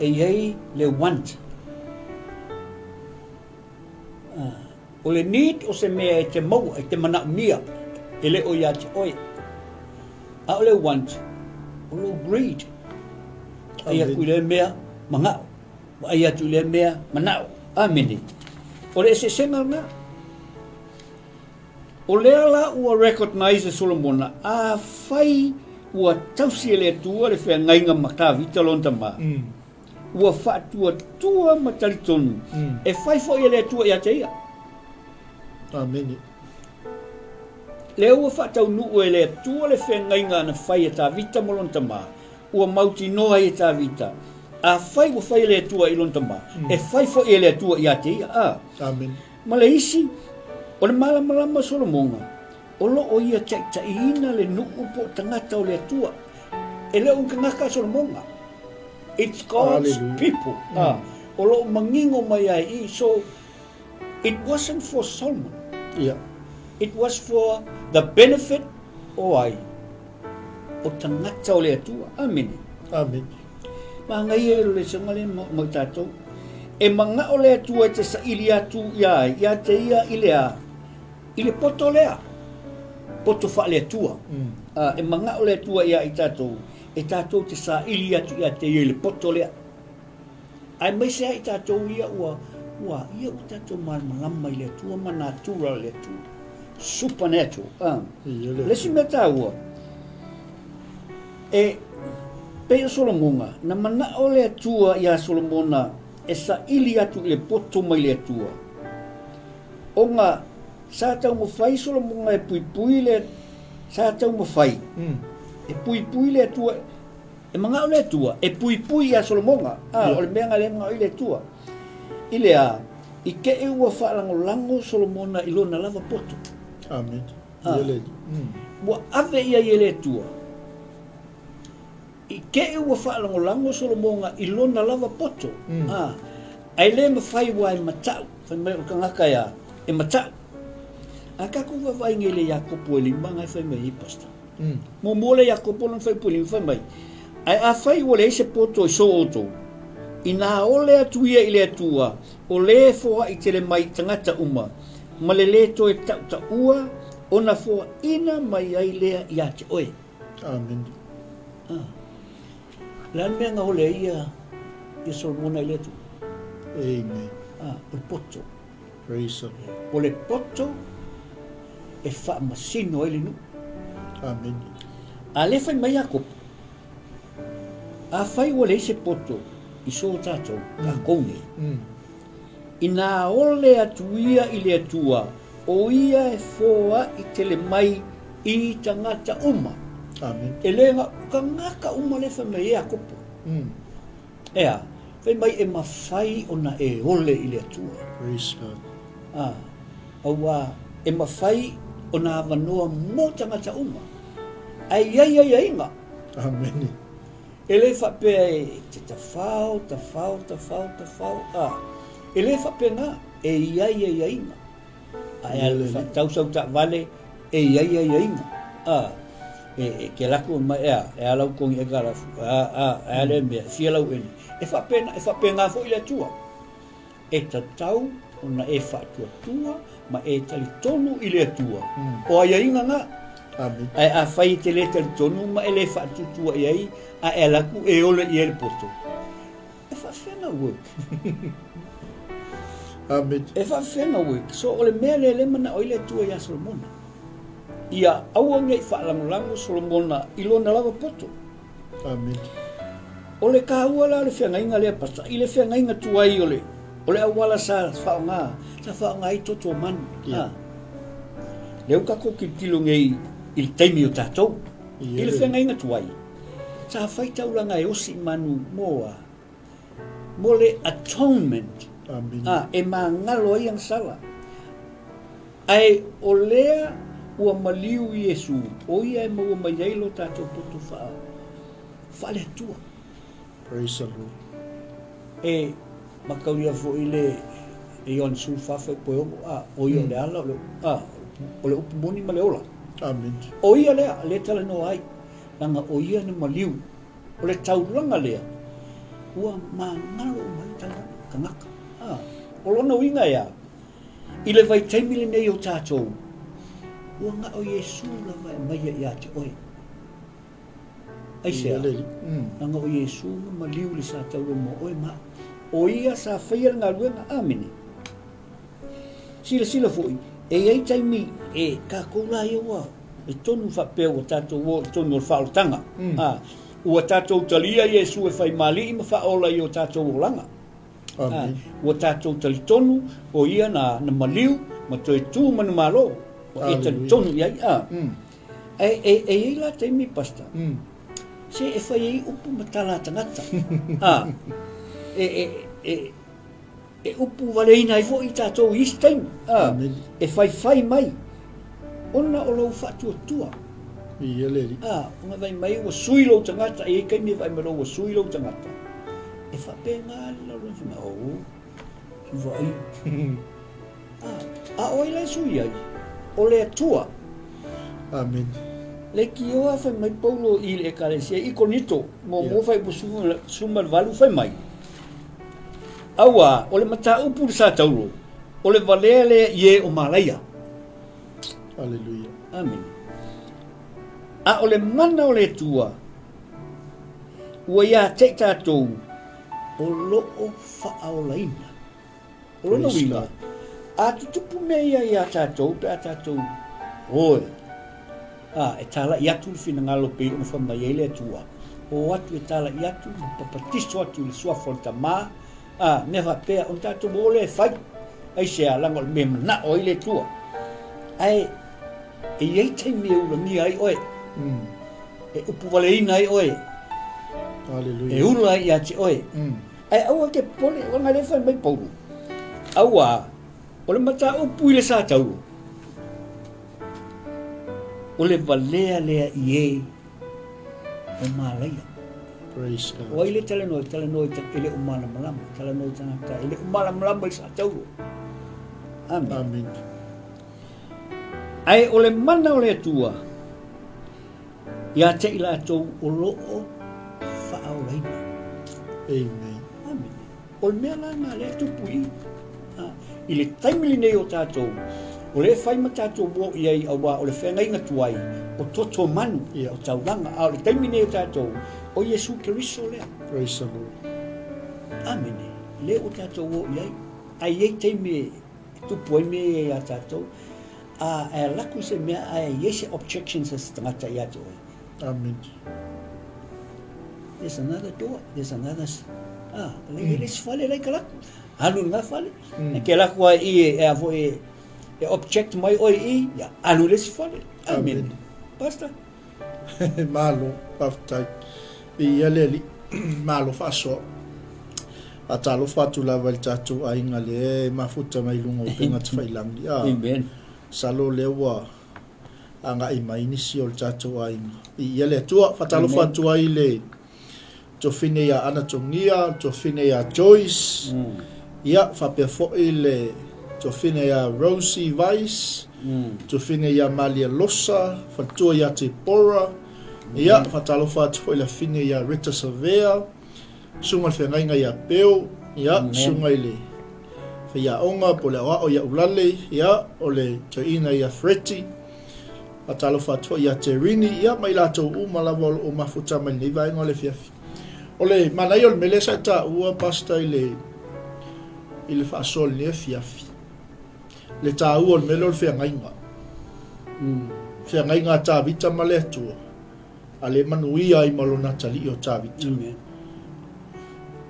e i ai le want. Ah, o le need o se mea e te maua, e te manaomia, e le o ia te oe. A o le want, o lou greed. Vaai atu i lea mea, manao. Vaai atu i lea mea, manao. Amene. O le eseesega lena. O lea la ua recognise e Solomona, afai ua tausi e le Atua le feagaiga ma Tavita lona tama, ua faatuatua ma talitonu, e fai foi e le Atua ia te ia. Amene. Lea ua faataunuu e le Atua le feagaiga na fai e Tavita ma lona tama, ua mautinoa ai e Tavita, afai ua fai e le Atua i lona tama, e fai foi e le Atua ia te ia. A. Amene. Ma le isi, o le malamalama o Solomona, o lo o ia taitaiina le nuu po o tagata o le Atua. E le o ni tagata a Solomona. It's God's Hallelujah. people. Ah, o lo o manino mai ai i. So, it wasn't for Solomon. Ia. It was for the benefit o ai? O tagata o le Atua. Amene. Amene. Manaia le lesona lea mo i tatou. E manao le Atua e te saili atu ia ai, ia te ia i le a? I le poto lea. Poto faale-Atua. Mm. Uh, e manao le Atua ia i tatou, e tatou te saili atu ia te ia i le poto lea. Aemaise ai tatou ia ua, ua, ia ua tatou malamalama i le Atua ma natura o le Atua. Supernatural. Ah. Le isi mea taua, e pei o Solomona, na manao le Atua iā Solomona e saili atu i le poto mai le Atua, ona sa taumafai Solomona e puipui le, sa taumafai e puipui le Atua, E manao le Atua e puipui iā Solomona, a o le mea na le manao ai le Atua. I le a, i te i ua faalagolago Solomona i lona lava poto. Amen. A, ua ave i ai e le Atua. I te i ua faalagolago Solomona i lona lava poto, a, ae le mafai ua e matau, fai mai o le tagata e a, e matau. A tatou vaavaai nei i le Iakopo e lima na e fai mai ai, Pastor. Muamua lea Iakopo lona faipulima fai mai, Ae afai ua leai se poto i so outou, inā ole atu ia i le Atua, o lē foaʻi tele mai i tagata uma, ma le lē toe taʻutaʻua, ona foaʻina mai ai lea iā te oe. Amene. Ah. Le a le mea na ole ai ia, ia Solomona i le Atua? Amen. Ah, o le poto. Praise the Lord. O le poto e faamasino ai le nuu. Amen. A le fai mai Iakopo, afai ua leai se poto i so tatou, takou nei, inā ole atu ia i le Atua, o ia e foaʻi tele mai i tagata uma. Amen. E le na o tagata uma le fai mai e Iakopo. Ea, fai mai e mafai ona e ole i le Atua. Praise God. A, auā, e mafai ona avanoa mo tagata uma. Ae i ai aiaiga. Amene. E le faapea e te tawhao, tawhao, tawhao, tawhao, a, e le faapena, e i ai aiaiga. Ae a whaatau sau taavale, e i ai aiaiga. A, e, e ke laku mai, e a, e a lau kongi e ka lafu, a, a, e a le mea, fia lau eni. E faapena, e faapena foi le Atua. E tatau ona e faatuatua ma e talitonu i le Atua. O aiaiga na. Amen. Ae afai e te le talitonu ma e le faatuatua i ai, a e ala atu e ole i ai le poto. E faafefea na work? Amen. E faafefea na work? So o le mea lea lea manao ai le Atua iā Solomona. Ia aua ne i faalagolago Solomona i lona lava poto. Amen. O le taua la o le feagaiga lea pasa, i le feagaiga tuai o le, o le auala sa faaaoga, sa faaaoga ai toto o manu. Yeah. Ah. Lea ua tatou tilotilo nei i le taimi o tatou. Ia I le le- feagaiga tuai, sa fai taulaga e osi i manu mo a, mo le atonement. Amen. Ah, e magalo ai ana sala. Ae o lea ua maliu Iesu, o ia e maua mai ai lo tatou poto faa, faale-Atua. Praise the Lord. E mataulia foi le e Ioane 14 fuaiupu e 6, a, o ia o le ala, o le, a, o le upu moni ma le ola. Amen. O ia lea, lea talanoa ai, leaga o ia na maliu. O le taulaga lea, ua magalo uma ai le taulaga, tagata. A, o lona uiga e a? I le vaitaimi lenei o tatou, ua na o Iesu lava e aumaia ia te oe. Aisea? Leaga o Iesu na maliu i le sa taua mo oe ma au. O ia sa faia le galuega. Amene. Silasila foi, e i ai taimi e tatou la ia ua i tonu faapea ua tatou o i tonu o le faaolataga. A, ua tatou talia Iesu e fai ma Alii ma Faaola i o tatou olaga. Amen. Ua tatou talitonu o ia na, na maliu ma toe tu manumalo. Ua e talitonu i ai. A. E, e, e i ai la taimi, Pastor, se e fai ai upu ma tala a tagata. A. E, e, e, e upu valeina ai foi tatou i isi taimi. A. Amen. E faifai mai ona o lou faatuatua. Ia le Alii. A, ona vaai mai ua sui lou tagata, e i ai taimi e vaai mai loa ua sui lou tagata. E faapena le lalolagi fai mai, oh, si vaai. A, a o ai la e sui ai? o le Atua. Amene. Leitioa fai mai Paulo i le Ekalesia i Korinito, muamua faaiupu 18 fai mai, Auā, o le mataupu i le sa taulo, o le valea lea i e o malaia. Aleluia. Amene. A o le mana o le Atua, ua ia te i tatou o lo o faaolaina. O lona uiga, a tutupu mea ia iā tatou pe a tatou o e, a, e tālaʻi atu le finagalo pei ona fai mai ai le Atua, o atu e tālaʻi atu ma papatiso atu i le suafa o le Tama, a, mea faapea, ona tatou o lea e fai. Aisea? Leaga o le mea e manao ai le Atua. Ae e i ai taimi e ulagia ai oe, e upuvaleina ai oe, Hallelujah. e ula ai ia te oe. Ae aua e te popole, leaga lea e fai mai Paulo, auā, o le mataupu i le sa taulo, o le valea lea i e o malaia. Praise God. O ai le talanoa, talanoa i e le o malamalama, talanoa i tagata e le o malamalama i le sa taulo. Amen. Amen. Ae o le mana o le Atua, Ia te i latou o lo o faaolaina. Amen. Amen. O le mea la na lea tupu i i le taimi lenei o tatou, o lea e fai ma tatou o i ai auā o le feagaiga tuai, o toto manu, o taulaga, a o le taimi lenei o tatou, o Iesu Keriso lea. Praise the Lord. Amene. Lea ua tatou o i ai. Ae i ai taimi e tupu ai mea ia iā tatou. A, e alu atu se mea ae i ai se objections a se tagata ia te oe. Amen. There's another door, there's another, ah, le mm. le isi fale la i ka laku. Alu i lena fale. Mm. E ke laku ai i e, e a foi e, e object mai oe i, ia, alu i le isi fale. Amen. Amen. Pastor. Malo, faafetai. Viia le Alii. Malo faasoa. Faatalofa atu lava i le tatou aiga lea e mafuta mai luga o upega tafailangi. Ah, Amen. Masalo o lea ua agai mai nisi o le tatou aiga. Viia le Atua. Faatalofa atu ai i le tuafine ia Ana Togia, le tuafine ia Joyce, ia faapea foi le tuafine ia Rosie Weiss, tuafine ia Malia Losa, faletua ia Tepora, ia faatalofa atu foi i le afine ia Rita Savea, Susuga i le Feagaiga ia Peo, ia, Susuga i le Faiaoga po o le Aoao ia Ulale, ia, o le Toeaina ia Freti, faatalofa atu foi ia Terini, ia, ma i latou uma lava o lo o mafuta mai lenei vaega o le afiafi. O le manaia o le mea lea sa e taua, Pastor, i le, i le faasoa i lenei afiafi, le taua o le mea lea o le feagaiga. Mm. Feagaiga a Tavita ma le Atua. A le manuia ai ma lona atalii o Tavita. Amen.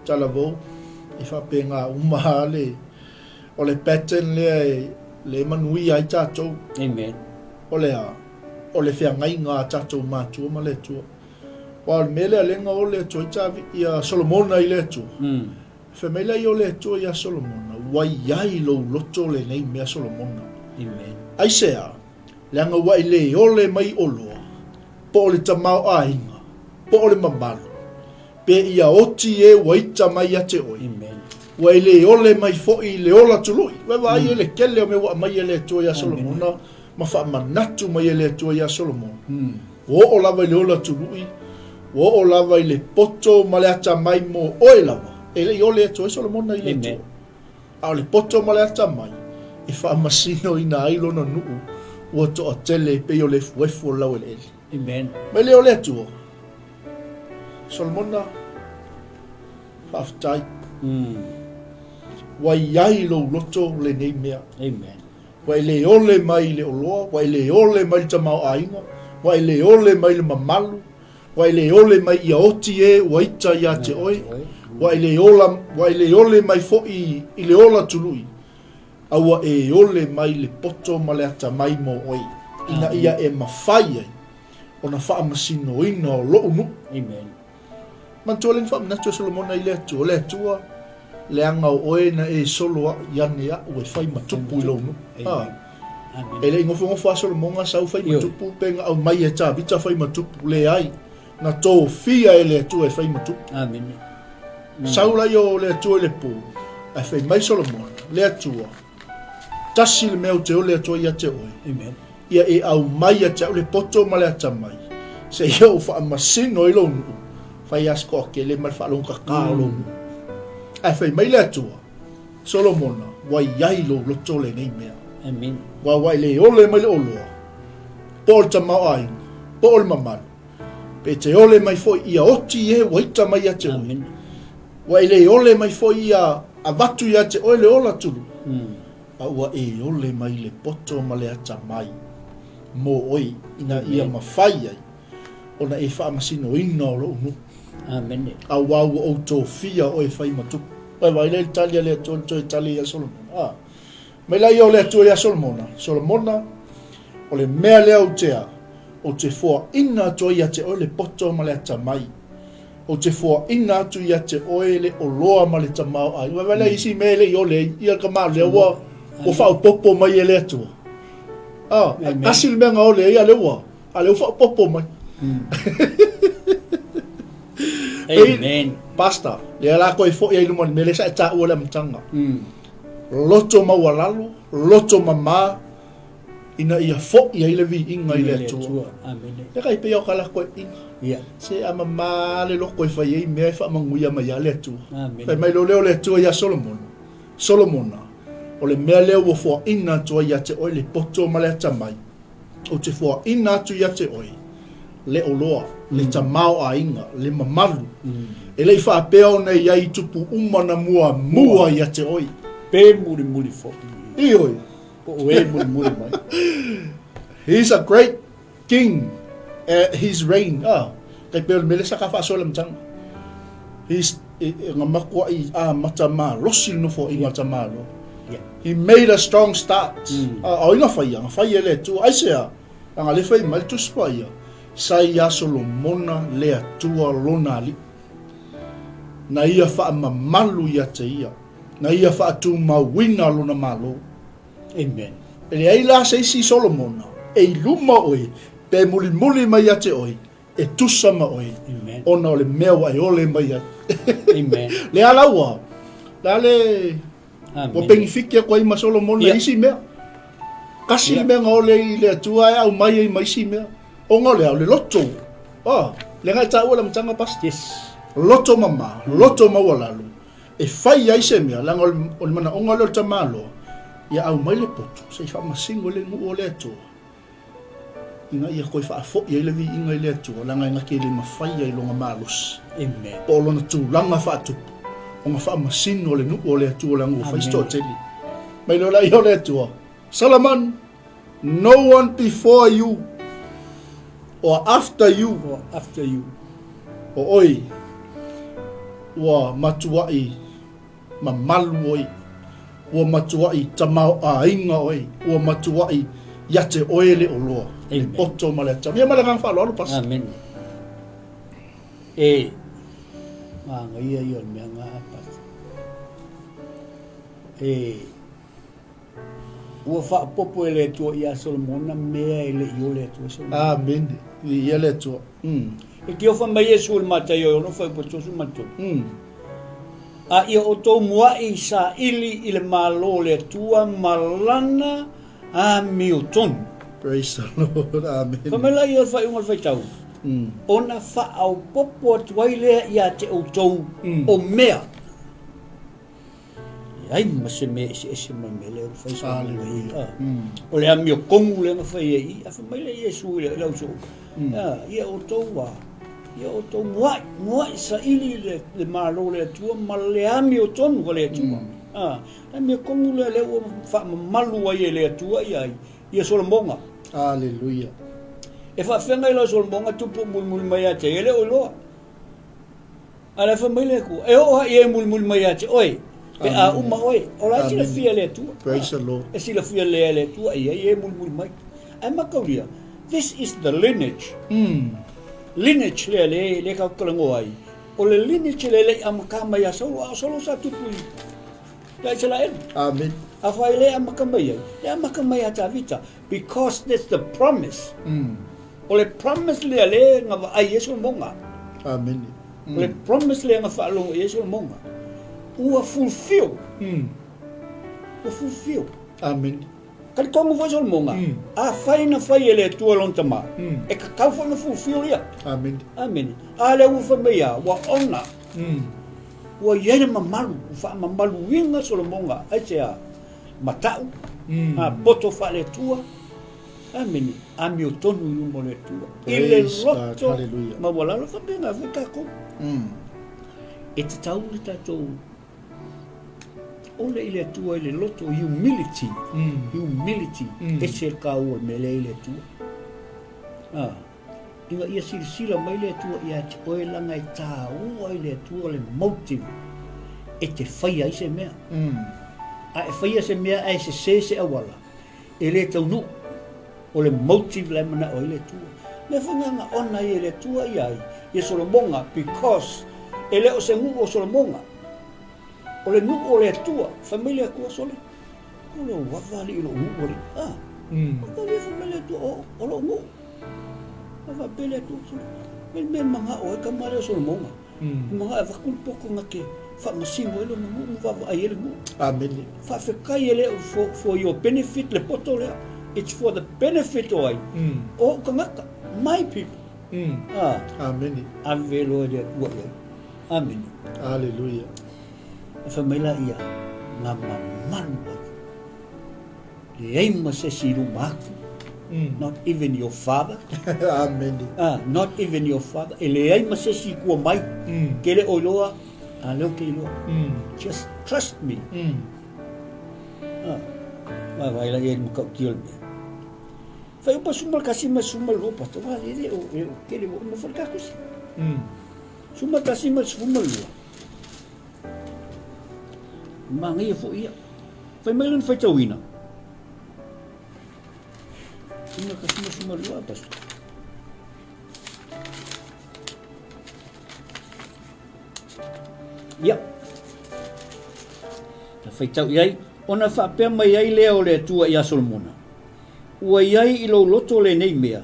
Talavou, e faapena uma lava le, o le pattern lea e le manuia ai tatou. Amen. O le a? O le feagaiga a tatou matua ma le Atua. Aua o le mea lea lea na o le Atua ai Tavi, ia Solomona i le Atua. Mm. Fai mai lea o le Atua ia Solomona, ua i ai lou loto lenei mea Solomona. Amen. Aisea? Leaga ua e le ole mai oloa, po o le tamaoaiga, po o le mamalu, pe ia oti e ua ita mai ia te oe. Amen. Ua e le ole mai foi i le ola tului. Ua e vaai e le tele o mea ua aumai e le Atua ia Solomona, ma faamanatu mai e le Atua ia Solomona. Ua oo lava i le ola tului, ua oo lava i le poto ma le atamai mo oe lava. E le i ole atu ai Solomona i le Atua. A o le poto ma le atamai e faamasinoina ai lona nuu ua toatele e pei o le efuefu o le laueleele. Amen. Mai lea o le Atua. Solomona, faafetai. Mm. Ua i ai lou loto lenei mea. Amen. Ua e le ole mai i le oloa, ua e le ole mai i le tamaoaiga, ua e le ole mai i le mamalu, Ua e le ole mai ia oti e ua ita ia te oe, ua e le ola, ua e le ole mai foi i le ola tului, a ua e ole mai le poto ma le atamai mo oe, ina ia e mafai ai ona faamasinoina o lou nuu. Amen. Manatua lea na faamanatu e Solomona i le Atua, o le Atua, leaga o oe na e solo ane au e fai ma tupu i lou nuu. Amen. E le i nofonofo a Solomona sau fai ma tupu pe na aumai e Tavita fai ma tupu, leai, na tofia e le Atua e fai ma tupu. Amene. Sau laia o le Atua i le po, ae fai mai Solomona, le Atua, Tasi le mea ou te ole atu ai ia te oe. Amen. Ia e aumai ia te au le poto ma le atamai, seia ou faamasino ai lou nuu, fai lava se toatele ma le faalogokaka o lou nuu. Ae fai mai le Atua, Solomona, ua i ai lou loto lenei mea. Amen. Aua ua e le ole mai le oloa, po o le tamaoaiga, po o le mamalu, pe te ole mai foi ia oti e ua ita mai ia te oe. Amen. Ua e le ole mai foi ia avatu ia te oe le ola tulu, Mm. a ua e ole mai le poto ma le atamai mo oe, ina ia mafai ai ona e faamasinoina o lou nuu. Amene. Auā ua ou tofia oe e fai ma tupu. Ua vaai lea i le tali a le Atua na toe tali ia Solomona. A. Mai la ia o le Atua ia Solomona, Solomona, o le mea lea ou te a, ou te foaina atu ai ia te oe le poto ma le atamai. Ou te foaina atu ia te oe le oloa ma le tamaoaiga. Ua vaai lea i isi mea e le i ole ai, ia le tama lea ua, ua faaopoopo mai e le Atua. A, tasi le mea na ole ai, a lea ua, A lea ua faaopoopo mai. Amen. Pastor, lea la koe foi ai luma le mea lea sa e taua le amataga. Loto maualalo, loto mamā, ina ia foi ai le viiga i le Atua. Amene. Lea kai pei o ka lako e inga. Ia. Se a mamā le loko e fai ai mea e faamanuia mai a le Atua. Amene. Fai mai lo lea o le Atua ia Solomona. Solomona, o le mea lea ua foaina atu ai ia te oe le poto ma le atamai, Ou te foaina atu ia te oe le oloa, le tamaoaiga, le mamalu, e le i faapea ona i ai tupu uma na muamua ia te oe. Pe mulimuli foi. Ioe. Po o e mulimuli mai. He's a great king at his reign. Ah, kai pei o le mea lea sa ka faasoa i le amataga. He's e, e nga makuaʻi amata malosi le nofoaiga a Tamaloa. Yeah. He made a strong start. Mm. A, a o ina whai, nga whai e le Atua. Aisea, leaga le whai mai le Tusi Paia, sa ia Solomona le Atua lona alii. Na ia whaamamalu ia te ia. Na ia whaatumauina lona malo. Amen. E leai la se isi Solomona e i luma o oe, pe mulimuli mai ia te oe, e tusa ma oe, Amen. ona o le mea ua e ole mai ai. Amen. Lea la ua, la le, Amen. ua penifiki atu ai ma Solomona Ia. isi mea. Kasi Ia. le mea na ole i le Atua e aumai ai ma isi mea. Ona o le a, o le loto. Ah, le nga e taua le amataga pastor. Yes. Loto mama, loto maualalo. E fai ai se mea, leaga o le, o le manaoga lea o le tamaloa, ia aumai le poto, se i faamasino ai le nuu o le Atua, ina ia toe faafoi ai le viiga i le Atua, leaga e na te le mafai ai lona malosi. Amen. Po o lona tulaga faatupu, ona faamasino le nuu o le Atua, leaga ua fai si toatele. Mai loa laia o le Atua, Solomon, no one before you or after you. Or after you. O oe, ua matuai mamalu oe, ua matuai tamaoaiga oe, ua matuai ia te oe le oloa, le poto ma le atamai. Ia ma le agaga faaaloalo, Pastor. Amen. E, manaia ia o le mea na, Pastor. E, Ua faaopoopo e le Atua ia Solomona mea e le i ole atu ai Solomona. Amene. Viia le Atua. Mm. E tiofa mai Iesu i le Mataio e ono fuaiupu 33. Mm. A ia outou muaʻi saili i le Malo o le Atua ma Lana amiotonu. Praise the Lord. Amen. Fai mai la ia o le faaiuga o le faitau. Mm. Ona faaopoopo atu ai lea ia te outou mm. o mea Leai ma se mea eseese ma le mea lea ua fai Solomona i i. O le amiotonu lea na fai ai i i. A fai mai lea Iesu i le ausoo, Ia outou a, ia outou muai, muai saili le, le Malo o le Atua ma le amiotonu a le Atua. Le amiotonu lea lea ua faamamalu ai e le Atua ia ai, ia Solomona. Aleluia. E faafeagai la o Solomona tupu mulimuli mai ia te ia, e le o iloa. A la fai mai le Atua, e oo lava i ai mulimuli mai ia te oe, pe a uma oe. O la e silafia e le Atua. Praise the Lord. E silafia lelei e le Atua e i ai e mulimuli mai. Ae mataulia, this is the lineage. Mm. Lineage lea le, le tatou talanoa ai. O le lineage lea e le i amata mai ia Saulo, a o Saulo sa tupu i ia Isaraelu. Amen. Afai le amata mai ai, le amata mai ia Tavita, because that's the promise. Mm. O le promise lea lea na vaai ai Solomona. Amene. Mm. O le promise lea na faalogo i ai Solomona. Ua fulfill. Mm. Ua fulfill. Amene. Talitonu foi Solomona, afai na fai e le Atua lona tama, e tatau foi ona fulfill ia. Amene. Amene. A lea ua fai mai a, ua ona. Ua i ai le mamalu, ua faamamaluina Solomona, aisea? Mata'u, a poto faale-Atua, Amene. Amiotonu i luma o le Atua. I le loto maualalo, faapena foi tatou. E tatau le tatou ole i le Atua i le loto, humility, humility, ese le taua o le mea lea i le Atua. Ah, ina ia silasila mai le Atua ia te oe leaga e taua i le Atua le motive e te faia ai se mea. A e faia se mea ae sese se auala, e le taunuu. O le motive la e manao ai le Atua. Mea foi na ona ai e le Atua ia ai, ia Solomona, because e le o se nuu o Solomona. O le nuu o le Atua. Fai mai le Atua, Sole, o lou ava alii i lou nuu alii. Ah, mm. O ka fai mai le Atua, o, o lou nuu. A faapea le Atua, Sole, me le mea manao ai tama lea o Solomona. Mm. Manao e avatu le poto na te faamasino ai lona nuu ma vaavaai ai le nuu. Amene. Faafetai e le o for, for your benefit le poto lea. It's for the benefit o ai. Mm. O ou tagata, my people. Mm. Ah. Amene. Ave loa le Atua i ai. Amene. Aleluia. E fai mai laia, na mamalu ai. Leai ma se isi i luma atu. Not even your father. Amene. Ah, not even your father. E leai ma se isi i tua mai. Ke le o iloa, a lea ou te iloa. Just trust me. Ah, vaavaai laia i le matautia o le mea. Fai upa suma le kasi ma suma le lua pata. Wa le le o e o kele o uma fai le kakusi. Suma tasi ma suma lua. Manaia foi ia. Fai mai lona faitauina. Suma kasi ma suma lua pastor. Ia. Na faitau i ai, ona faapea mai ai lea o le Atua iā Solomona, Ua i ai i lou loto lenei mea,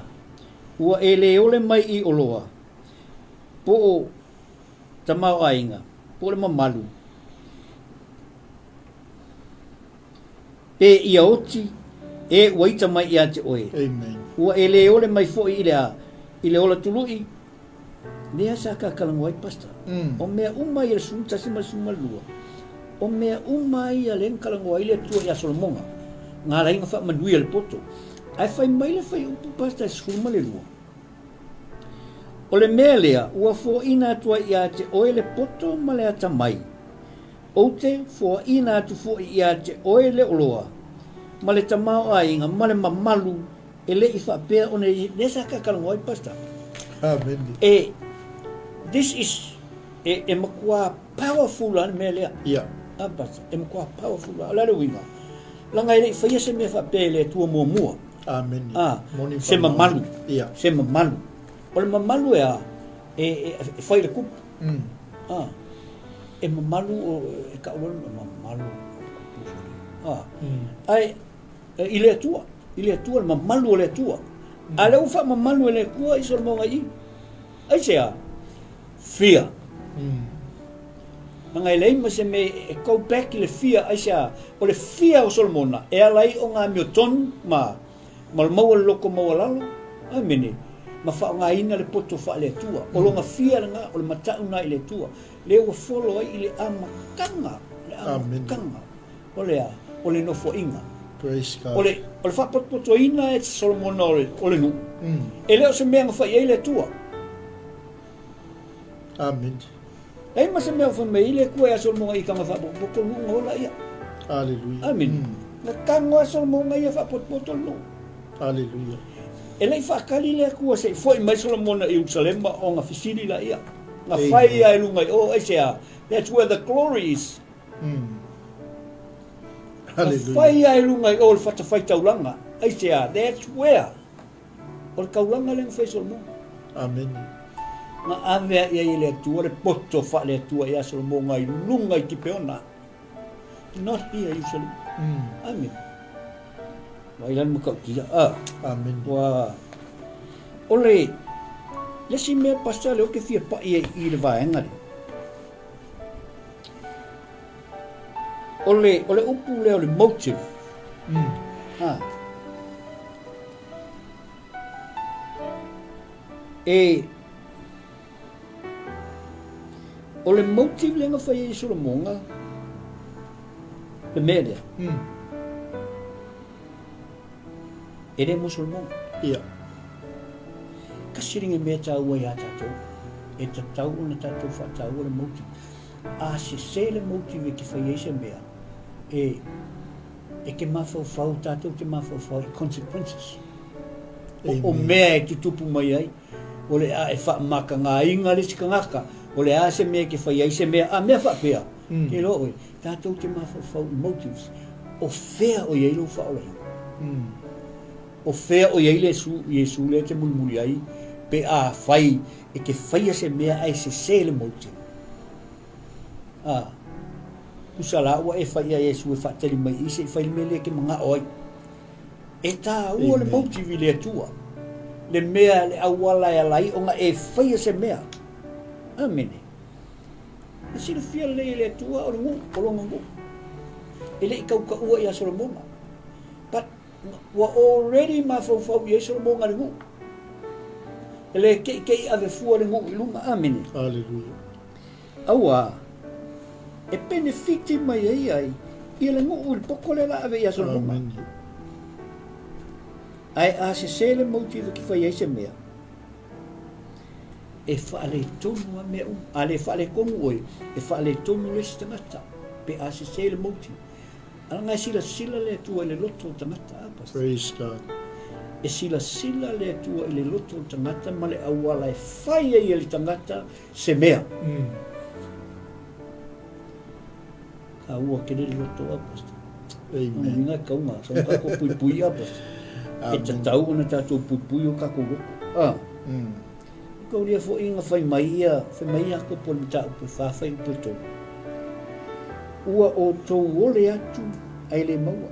ua e lē ole mai i oloa, po o tamaoaiga, po o le mamalu, pe ia oti e ua ita mai ia te oe. Amen. Ua e lē ole mai foi i le a, i le ola tului, lea sa kakalagoa ai pastor. O mea uma ia le 11 ma le 12, o mea uma ia lea na kalagoa ai le Atua ia Solomona, na ala ai ona faamanuia le poto. Ae fai mai le fuaiupu pastor e 12, O le mea lea ua foaina atu ai ia te oe le poto ma le atamai, ou te foaina atu foi ia te oe le oloa, ma le tamaoaiga ma le mamalu e le i faapea ona i lea sa kakalagoa ai pastor. Amen. E this is e, e matua powerful la le mea lea. Ia. A pastor, e matua powerful la. O le a le uiga? Leaga e le i faia se mea faapea e le Atua muamua. Amene. A, Moni se mamalu. Ia. Se mamalu. O le mamalu e a? E, e, e fai le kupu. A, e mamalu o, e kau loa le mamalu o le kupu foi. A, ae, e, i le Atua. I le Atua, le mamalu o le Atua. A lea ua faamamalu e le Atua i Solomona i i. Aisea? Fear. Leaga e leai ma se mea e go back i le fear, aisea? O le fear o Solomona e ala ai o ngā amiotonu ma ma le maua le loko maualalo, amene, ma faaaogaina le poto faale-Atua. O lona fear lena, o le matau lena i le Atua, lea ua follow ai i le amataga, le amataga o le a? O le nofoaiga. Praise God. O le, o le faapotopotoina e Solomona o le, o le nuu, e le o se mea na fai ai le Atua. Amen. Leai ma se mea o fai mai ai le Atua ia Solomona i tana faapotopoto le nuu na ola ia. Hallelujah. Amen. Na tago lava Solomona ia faapotopoto le nuu. Hallelujah. E le i faatali le Atua se i foi mai Solomona i Ierusalema ona fesili laia. Na fai ia i luga i o, aisea? That's where the glory is. Na fai lava i luga i o le fatafaitaulaga. Aisea? That's where. O le taulaga lea na fai e Solomona. Amene. Na ave ai i ai e le Atua le poto faale-Atua ia Solomona i luga i Kipeona. Not here i Ierusalema. Amene. Vaai la le matautia. Ah. Amene. Ua o le le isi mea pastor lea ou te fia pai ai i le vaega lea. O le o le upu lea o le motive. Ha. E, o le motive lea na fai ai Solomoga, le mea lea. E le mo Solomoga. Ia. Kasi le mea tāua iā tātou, e tatau ona tātou whaataua le motive. A sese le motive e te whai ai se mea, e, e te mafaufau, tātou te mafaufau i consequences. O, o mea e tutupu mai ai, o le a e whaamakangāinga le isi tagata, o le a se mea e te whai ai se mea, a mea whaapea, mm. te iloa oe, tātou te mafaufau i motives, o whea o i ai lou whaolaina. O fea o i ai le Iesu, Iesu lea e te mulimuli ai, pe a fai e te faia se mea ae sese le motive. A, tusa la ua e fai ia Iesu e faatali mai i se i fai le mea lea e te manao ai. E tāua le motive i le Atua, le mea, le auala e ala ai ona e faia se mea. Amene. Na silafia lelei e le Atua o le nuu, o lona nuu. E le i tautaua ia Solomona. But Ua already mafaufau i ai Solomoga i le nuu. E le keikei ave fua le nuu i luga. Amene. Hallelujah. Auā, e penefiti mai ai ai ia le nuu i le poto lea la ave ia Solomoga. Amene. Ae a sese le motive ki fai ai se mea, e faaletonu a mea uma. A le faaletonu oe, e faaletonu le isi tagata pe a sese le motive. Leaga e silasila le Atua i le loto o le tagata, a Pastor? Praise God. E silasila le Atua i le loto o le tagata ma le auala e fai ai e le tagata se mea. Ka ua kele le loto, a Pastor? Amen. Lona uiga e tau na, sau tatou puipui, a Pastor? E tatau ona tatou puipui o tatou loto. A. Kaulia foi ina fai mai ia, fai mai Iakopo i le mataupu e fa fuaiupu e tolu. Ua outou ole atu ae le maua.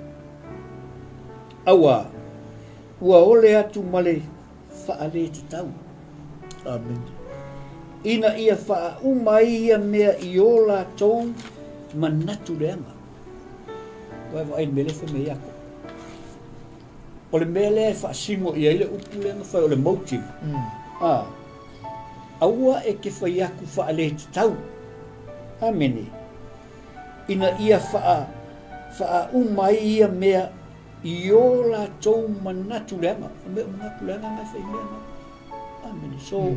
Auā, ua ole atu ma le faaletatau. Amen. Ina ia faauma ai ia mea i o latou manatu leaga. Ua e vaai i le mea lea e fai mai ai Iakopo. O le mea lea e faasino i ai le upu lea na fai o le motive. A, aua e te fai atu faaletatau. Amene. Ina ia faa, faauma ai ia mea i o latou manatu leaga. O mea o manatu leaga na e fai mea na. Amene. So,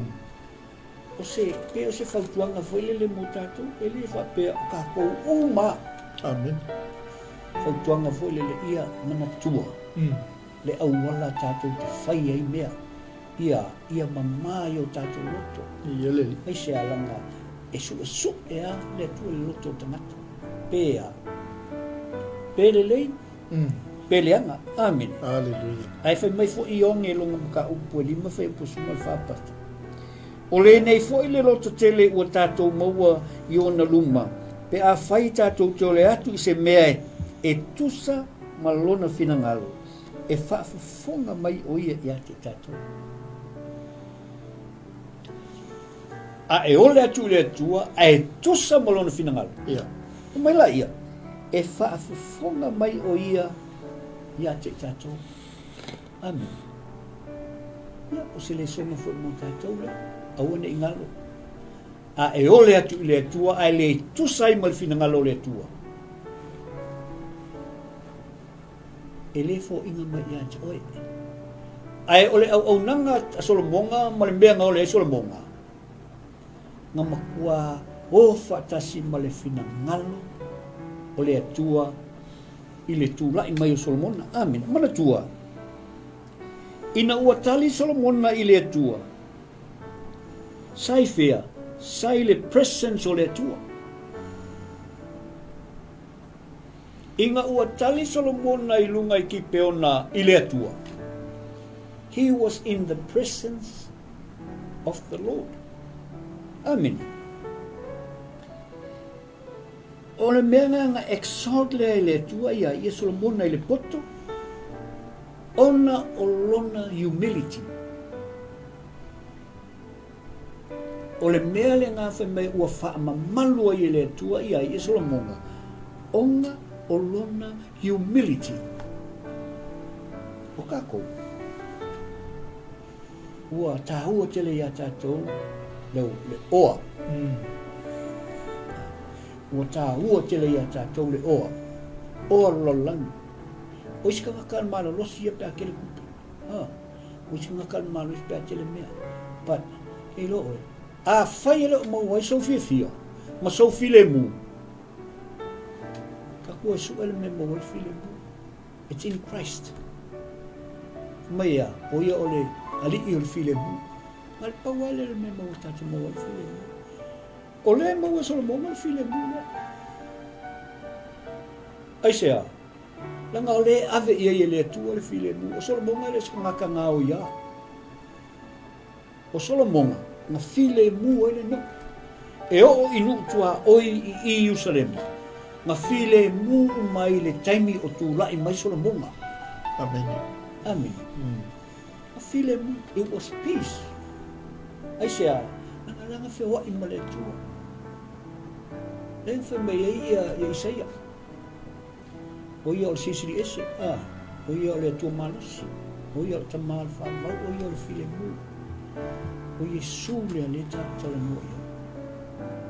o se, pe o se fautuaga foi lele mo tatou, e le faapea o tatou uma. Amen. Fautuaga foi lele ia manatua le auala tatou te fai ai mea, ia, ia mama i o tatou loto. Ia le. Aisea leaga e suesue a le Atua i le loto o le tagata. Pe a? Pe lelei, pe leaga. Amene. Aleluia. Ae fai mai foi Ioane i lona mataupu e lima fuaiupu 14 Pastor. O lenei foi le loto tele ua tatou maua i ona luma, pe afai tatou te ole atu i se mea e tusa ma lona finagalo, e faafofoga mai o ia ia te tatou. A e ole atu i le Atua ae tusa ma lona finagalo. Ia. Fai mai laia, e faafofoga mai o ia ia te tatou. Amene. Ia, o se lesona foi mo tatou lea. Aua ne i galo. A e ole atu i le Atua ae le tusa ai ma le finagalo o le Atua, e le foaiga mai ia te oe. Ae o le auaunaga a Solomoga ma le mea na ole ai Solomoga, na matua o faatasi ma le finagalo o le Atua i le tulai mai o Solomona. Amene. Manatua, ina ua tali Solomona i le Atua, sa i fea? Sa i le presence o le Atua. Ina ua tali Solomona i luga i Kipeona i le Atua, he was in the presence of the Lord. Amene. O le mea lena na exalt lea e le Atua ia ia Solomona i le poto, ona o lona humility. O le mea lena fai mai ua faamamalu ai e le Atua ia ia Solomona, ona o lona humility. O kākou, ua tāua tele iā tātou le, le oa. Ua tāua tele iā tātou le oa. Oa lo lalolagi. O isi kangaka le malolosi ia pe a kele kupe. Ha. O isi kangaka le malolosi pe a tele mea. But, kei lo oe. A fai e le o maua ai sou fiafia, ma sou filemu. Ka kua e suʻe le mea maua ai le filemu. It's in Christ. Mai ea, o ia o le aliʻi o le filemu. Ma le pau lava lea o le mea maua tatou maua ai le filemu. O lea e maua e Solomona le filemu lea. Aisea? Leaga o lea e ave i ai e le Atua le filemu. O Solomona e le o se tagata gaoiā. O Solomona na filemu ai le nuu. E oo i nuu tuaoi i Ierusalema, na filemu uma i le taimi o tulai mai Solomona. Amene. Amene. Na filemu, it was peace. Aisea? Leaga la na feoai ma le Atua. Lea na fai mai ai ia, ia Isaia. O ia o le Silisili Ese, ā, o ia o le Atua malosi, o ia o le Tama o le Faavavau, o ia o le Filemu, o Iesū lea lea tatou te talanoa i ai.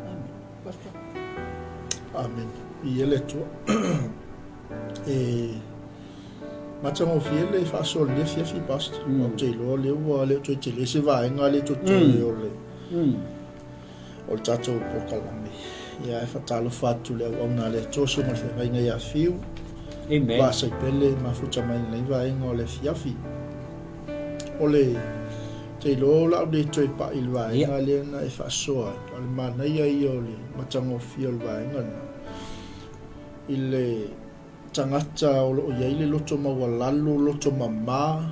Amene. Pastor. Amene. Viia le Atua. E matagofie le faasoa i lenei afiafi, Pastor. Ou te iloa o lea ua le o toe tele se vaega lea e totoe o le o le tatou polokalame. Ia, e faatalofa atu i le auauna a le Atua, Susuga i le Feagaiga ia Fiu. Amen. Vaasaipele, mafuta mai lenei vaega o le afiafi. O le te iloa o lau le toe pai i le vaega yeah. lea na e faasoa ai. O le manaia ia o le matagofie o le vaega lena. I le tagata o lo o i ai le loto maualalo, loto mamā,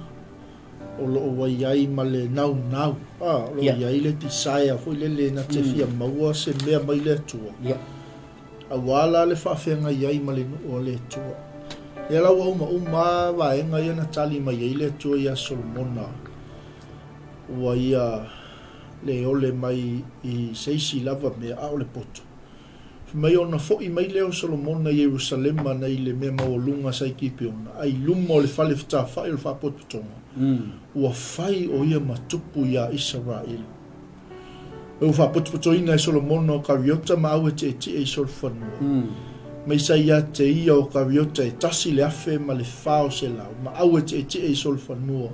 o lo o ua i ai ma le naunau, a, o lo o i ai le desire foi lele na te fia maua se mea mai le Atua, aua la le faafeagai ai ma le nuu a le Atua. Lea la ua uma uma lava vaega ia na tali mai ai le Atua ia Solomona, ua ia le ole mai i se isi lava mea, a o le poto. Fai mai ona foʻi mai lea o Solomona i Ierusalema nei le mea maualuga sa i Kipeona, a i luma o le fale fetafaʻi o le faapotopotoga, ua fai ʻo ia ma tupu iā Isaraelu. Me ua faapotopotoina e Solomona o Kariota ma au e tietie i solofanua. Mai sa iā te ia o Kariota e 1000 ma le 400, ma au e tietie i solofanua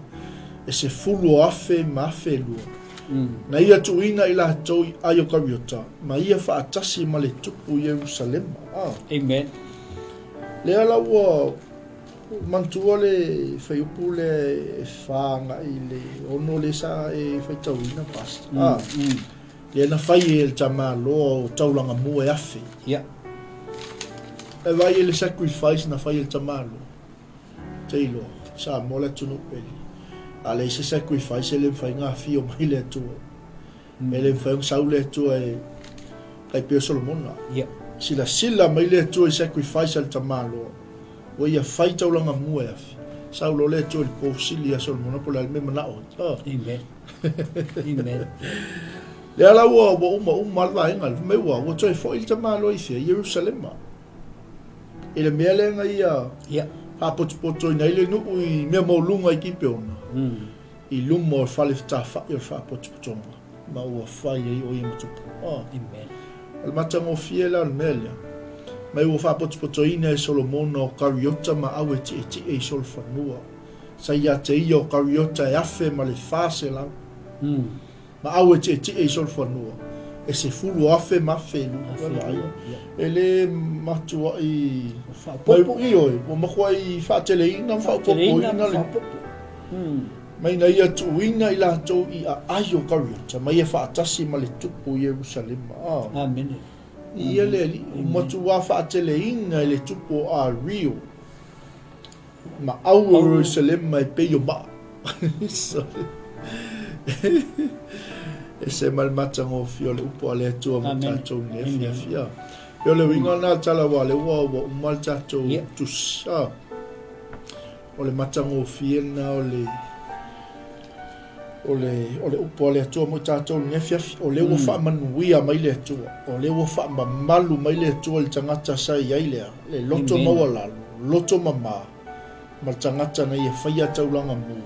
e 10,000 ma 2000. Na ia tuuina i latou i ai o Kariota, ma ia faatasi ma le tupu i Ierusalema. Ah. Amen. Lea la ua manatua le fuaiupu lea e fa agai i le ono lea sa e faitauina, Pastor. Ah. Lea na fai e le tamaloa o Taulagamua e afe. Yeah. E vaai i le sacrifice na fai e le tamaloa. Te iloa, Samoa le atunuu pele. A leai se sacrifice e le mafai ona afio mai le Atua. E le mafai ona sau le Atua e tai pei o Solomona. Yeah. Silasila mai le Atua i sacrifice a le tamaloa. Ua ia fai taulaga mua e afi. Sau loa le Atua i le pofusili ia Solomona po o le a le mea manao ai. Oh. Amen. Amen. Lea la ua, ua uma uma le vaega. Fai mai ua, ua toe foi le tamaloa i fea? I Ierusalema. I le mea lea na ia yeah. faapotopotoina ai le nuu i mea maualuga i Kipeona, i luma o le fale fetafaʻi o le faapotopotoga, ma ua fai ai o ia ma tupu. Oh. Amen. O le matagofie la o le mea lea, mai ua faapotopotoina e Solomona o Kariota ma au e tietie i solofanua. Sa ia te ia o Kariota e afe ma le 400. Ma au e tietie i solofanua, e 10,000 ma 2000. E le matuai Faaopoopo. Ioe, ua matuai faateleina ma faaopoopoina le Mai na ia tuuina i latou i aai o Kariota, ma ia faatasi ma le tupu i Ierusalema. Amene. Ia le Alii, ua matua faateleina e le tupu o Ario. Ma au o Ierusalema e pei o maa. Sorry. Ese ma le matagofie o le upu a le Atua mo tatou nei afiafi. E o le uiga lena o le tala aua o lea ua ua uma le tatou tusi. O le matagofie lena o le o le o le upu a le Atua mo tatou nei afiafi. O lea ua faamanuia mai le Atua. O lea ua faamamalu mai le Atua i le tagata sa i ai lea, le loto maualalo, loto mama. Ma le tagata na ia faia taulaga mu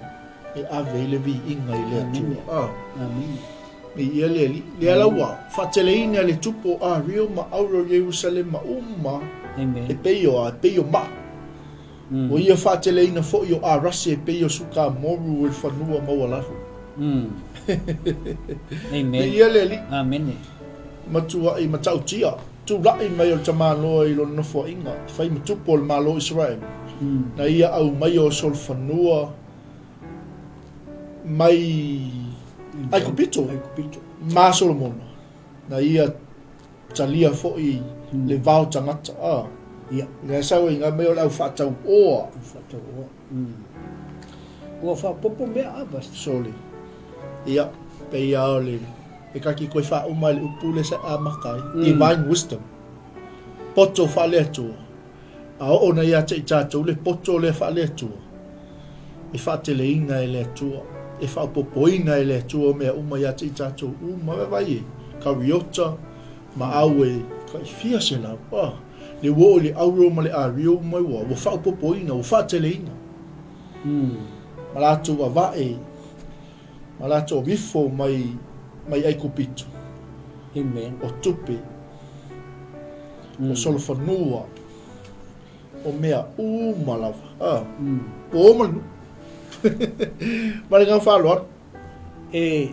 e ave ai le viiga i le Atua. Ah. Amene. Viia le Alii. Lea la ua faateleina e le tupu o Ario ma Auro Ierusalema uma Amen. e pei o a, e pei o maa. Mm. Ua ia faateleina foi o Arasi e pei o sukamoru i le fanua maualalo. Mm. Amen. Viia le Alii. Amene. Matuai matautia, tulai mai o le tamaloa i lona nofoaiga, e fai ma tupu o le Malo o Isaraelu, na ia aumaia o solofanua mai Aikupito ma Solomona, na ia talia foi le vao tagata. A, Ia. lea sau ai mai o le au faatauoa. Faatauoa. Ua faaopoopo mea a, Pastor? Sole. Ia, pei lava o le E kaki koe faauma i le upu lea sa e amata ai, divine wisdom, poto faale-Atua. A oo nei ia te i tatou le poto lea faale-Atua, e faateleina e le Atua, e faaopoopoina e le Atua mea uma ia te i tatou uma. Vaai e, kariota ma au e tai fia selau, ah, le ua oo i le auro ma le ario mai ua, ua faaopoopoina, ua faateleina. Ma latou avae Ma latou ifo mai mai Aikupito. Amen. O tupe, o solofanua, o mea uma lava. Ah. Po ma le nuu. Ma le agaga faaaloalo. E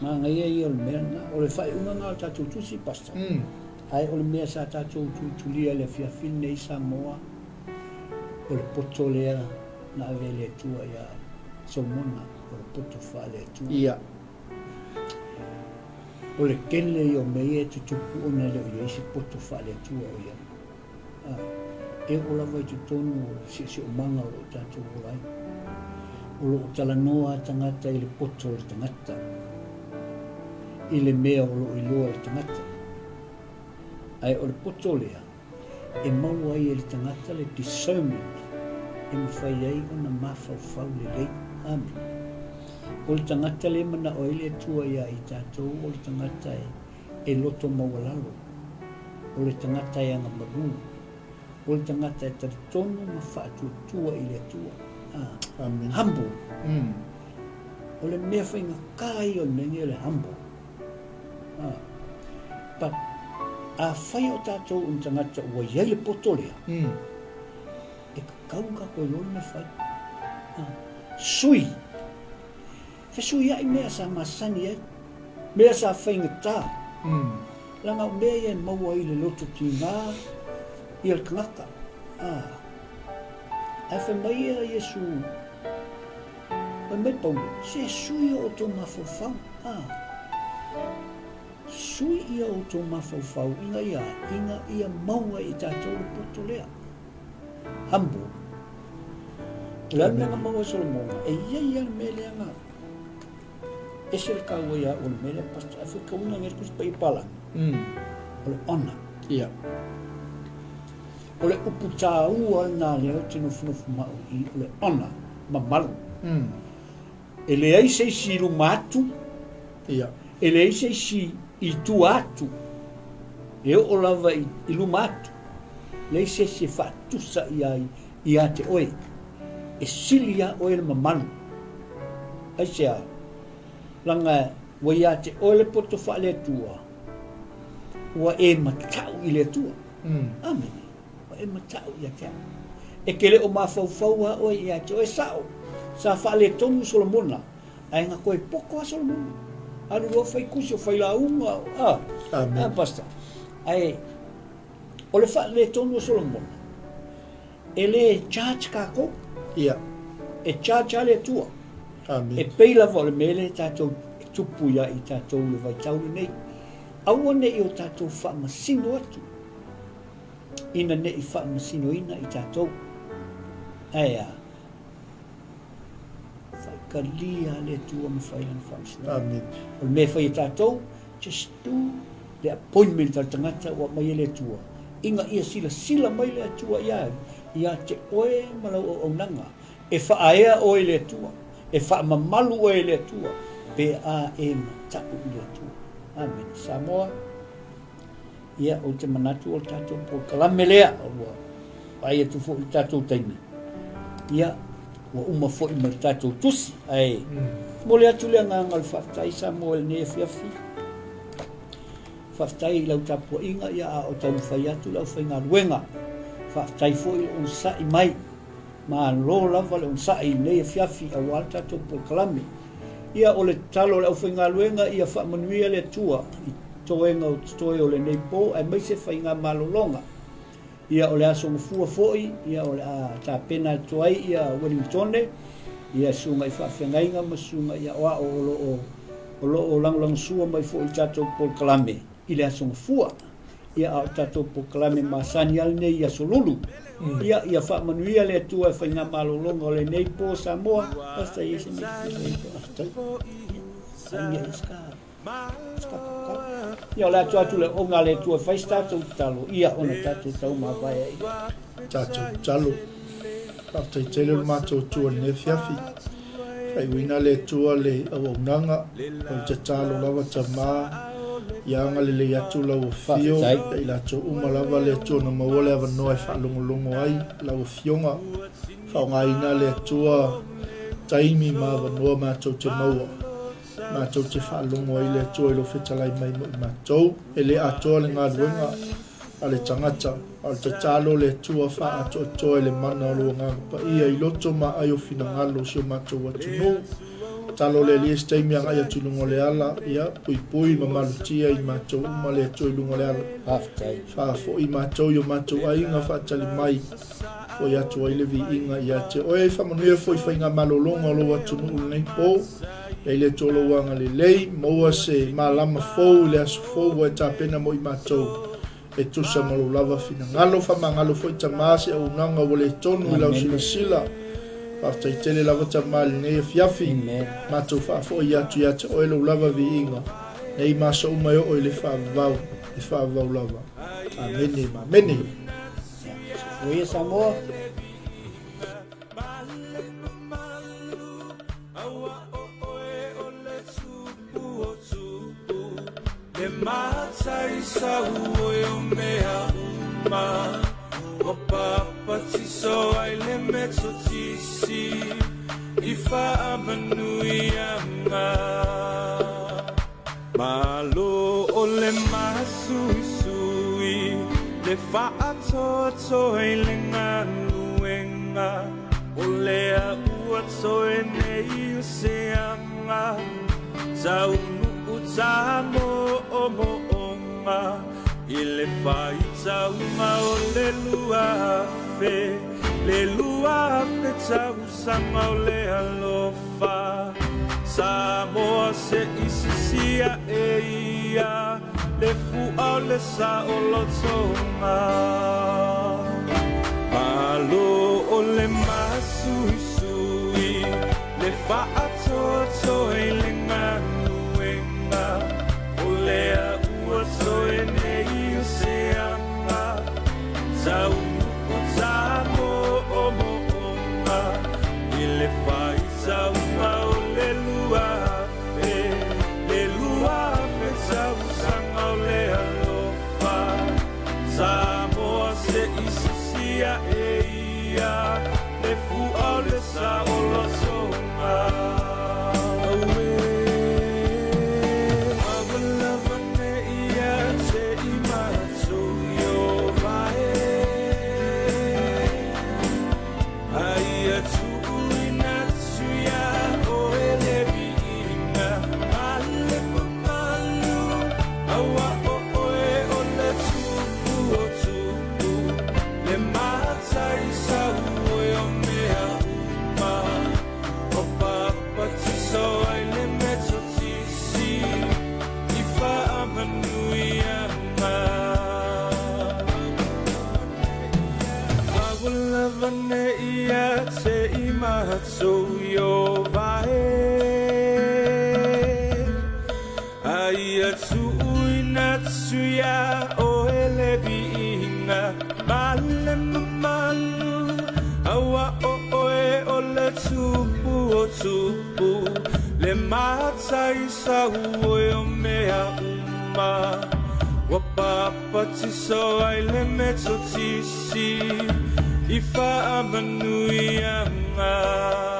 manaia ia o le mea lena. O le faaiuga lena o le tatou tusi, Pastor. Ae o le mea sa tatou tulitulia i le afiafi lenei i Samoa, o le poto lea na ave e le Atua ia Solomona, o le poto faale-Atua. Ia. O le tele ia o mea ia e tutupu ona e le o i ai se poto faale-Atua o i ai. A, e oo lava i totonu o le siosiomaga o lo o tatou ola ai. O lo o talanoa a tagata i le poto o le tagata, i le mea o lo o iloa e le tagata. Ae o le poto lea, e maua ai e le tagata le discernment e mafai ai ona mafaufau lelei. Amene. O le tagata lea e manao ai le Atua ia i tatou o le tagata e, e loto maualalo, o le tagata e agamalu, o le tagata e talitonu ma faatuatua i le Atua. Ah, Amene. Humble. O le mea faigata ia o le mea nei o le humble. But afai o tatou o ni tagata ua i ai le poto lea, e tatau ona tatou iloa le mea e fai. Sui. Fesuiai mea sa masani ai, mea sa faigata. Leaga o mea ia e maua ai le loto tiga ia le tagata. Ae fai mai ia Iesu, Fai mai Paulo, Se sui o outou mafaufau, a. Sui ia outou mafaufau ina ia, ina ia maua e tatou le poto lea. Humble. O le a le mea na maua e Solomona? E i ai lava le mea lea na ese le taua ia au o le mea lea, Pastor, ae faitauina nei le Tusi Paia Papalagi. O le honor. Ia. O le upu taua lena lea ou te nofonofo ma au i i, o le honor, mamalu. E leai se isi i luma atu, Ia. e leai se isi i tua atu, e oo lava i, i luma atu, leai se isi e faatusa ia, ia te oe. E sili iā oe le mamalu. Aisea? Leaga ua ia te oe le poto faale-Atua, ua e matau i le Atua. Amene. Ua e matau ia te au. E te le o mafaufau lava oe ia te oe. Sao, sa faaletonu Solomona, ae na toe poto lava Solomona. Alu loa fai tusi o fai lauga, a, Amen. a, Pastor. Ae, o le faaletonu o Solomona, e le charge tatou. Ia. E charge lava le Atua. Amen. E pei lava o le mea lea tatou e tupu ia i tatou i le vaitau lenei. Aua ne i o tatou faamasino atu, ina ne i faamasinoina i tatou. Ae a? Faitalia le Atua ma fai lana faamasinoga. Amen. O le mea e fai e tatou, just do le appointment a le tagata ua aumai e le Atua, ina ia silasila mai le Atua ia ai, ia te oe ma lau auaunaga, e faaea oe i le Atua, e faamamalu oe e le Atua, pe a e mataʻu i le Atua. Amene. Samoa, ia, ou te manatu o le tatou polokalame lea, ua vaai atu foi i le tatou taimi. Ia, ua uma foi ma le tatou tusi, ae momoli atu le agaga o le faafetai Samoa i lenei afiafi. Faafetai i lau tapuaiga, ia a o taumafai atu le aufaigaluega. Faafetai foi le onosai mai. Malo lava le onosai i lenei afiafi aua le tatou polokalame. Ia o le tatalo a le aufaigaluega ia faamanuia le Atua i toega o totoe o lenei po aemaise faigamalologa. Ia o le Aso Gafua foi, ia o le a tapena atu ai ia Ueligitone, ia susuga i faafeagaiga ma susuga i aoao o lo o o lo o lagolagosua mai foi i le tatou polokalame i le Aso Gafua. Ia a o le tatou polokalame masani lava lenei i Aso Lulu. Ia ia faamanuia le Atua i faigamalologa o lenei po Samoa. Pastor, e i ai se mea e te fia fai? Faafetai. Ia, ia, Ia o le a tuu atu le auauna a le Atua e fai se tatou tatalo, ia ona tatou taumavae ai lea. Tatou tatalo. Faafetai tele lo matou Atua i lenei afiafi. Faaiuina le Atua le auaunaga, o le tatalo lava Tama, ia agalelei atu lau afio ia i latou uma lava le Atua na maua le avanoa e faalogologo ai lau afioga. Faaaogaina le Atua taimi ma avanoa matou te maua. Matou te faalogo ai le Atua i lou fetalai mai mo i matou. E le atoa le galuega a le tagata, a o le tatalo le Atua faaatoatoa i le mana o lou Agaga Paia i loto ma aai o finagalo o si o matou atunuu. Tatalo le Alii e se taimi agai atu i luga o le ala, ia, puipui ma malutia i matou uma le Atua i luga o le ala. Faafetai. Faafoi matou i o matou aiga faatali mai. Foi atu ai le viiga ia te oe. Faamanuia foi faigamalologa o lou atunuu i lenei po. Ia i le Atua lou agalelei, maua se malama fou i le aso fou ua e tapena mo i matou e tusa ma lou lava finagalo. Faamagalo foi Tama se auaunaga ua le tonu i lau silasila. Faafetai tele lava Tama i lenei afiafi. Matou faafoi atu ia te oe lou lava viiga nei ma aso uma e oo i le faavavau, e faavavau lava. Amene ma amene. Soifua ia Samoa. Malo o le masuisui le faatoatoa i le galuega o lea ua toe nei o se aga taunuu tamoomoonga i le faitauga o le 2000 le 2000 tausaga o le alofa Samoa se i sisi aʻe ia le fua o le saolotoga. Malo o le masuisui le faatoatoa i le galuega o lea ua toe nei o se aga taunuu tamoomoonga i le faitauga o le 2000, le 2000 tausaga o le alofa Samoa se i sisi aʻe ia le fua o le saolotoga. Auē, aua lava ne i ia te i matou i o vae. A ia tuuina atu iā oe le viiga ma le mamalu, aua o oe o le Tupu o Tupu, le Matai sauoe o mea uma, ua papatiso ai le Metotisi i faamanuiaga. Aua lava ne i te i matou i o vae, A ia tuuina atu iā oe le viiga ma le mamalu, Aua o oe o le Tupu o Tupu, le Matai sauoe o mea uma, Ua papatiso ai le Metotisi i faamanuiaga. Luga.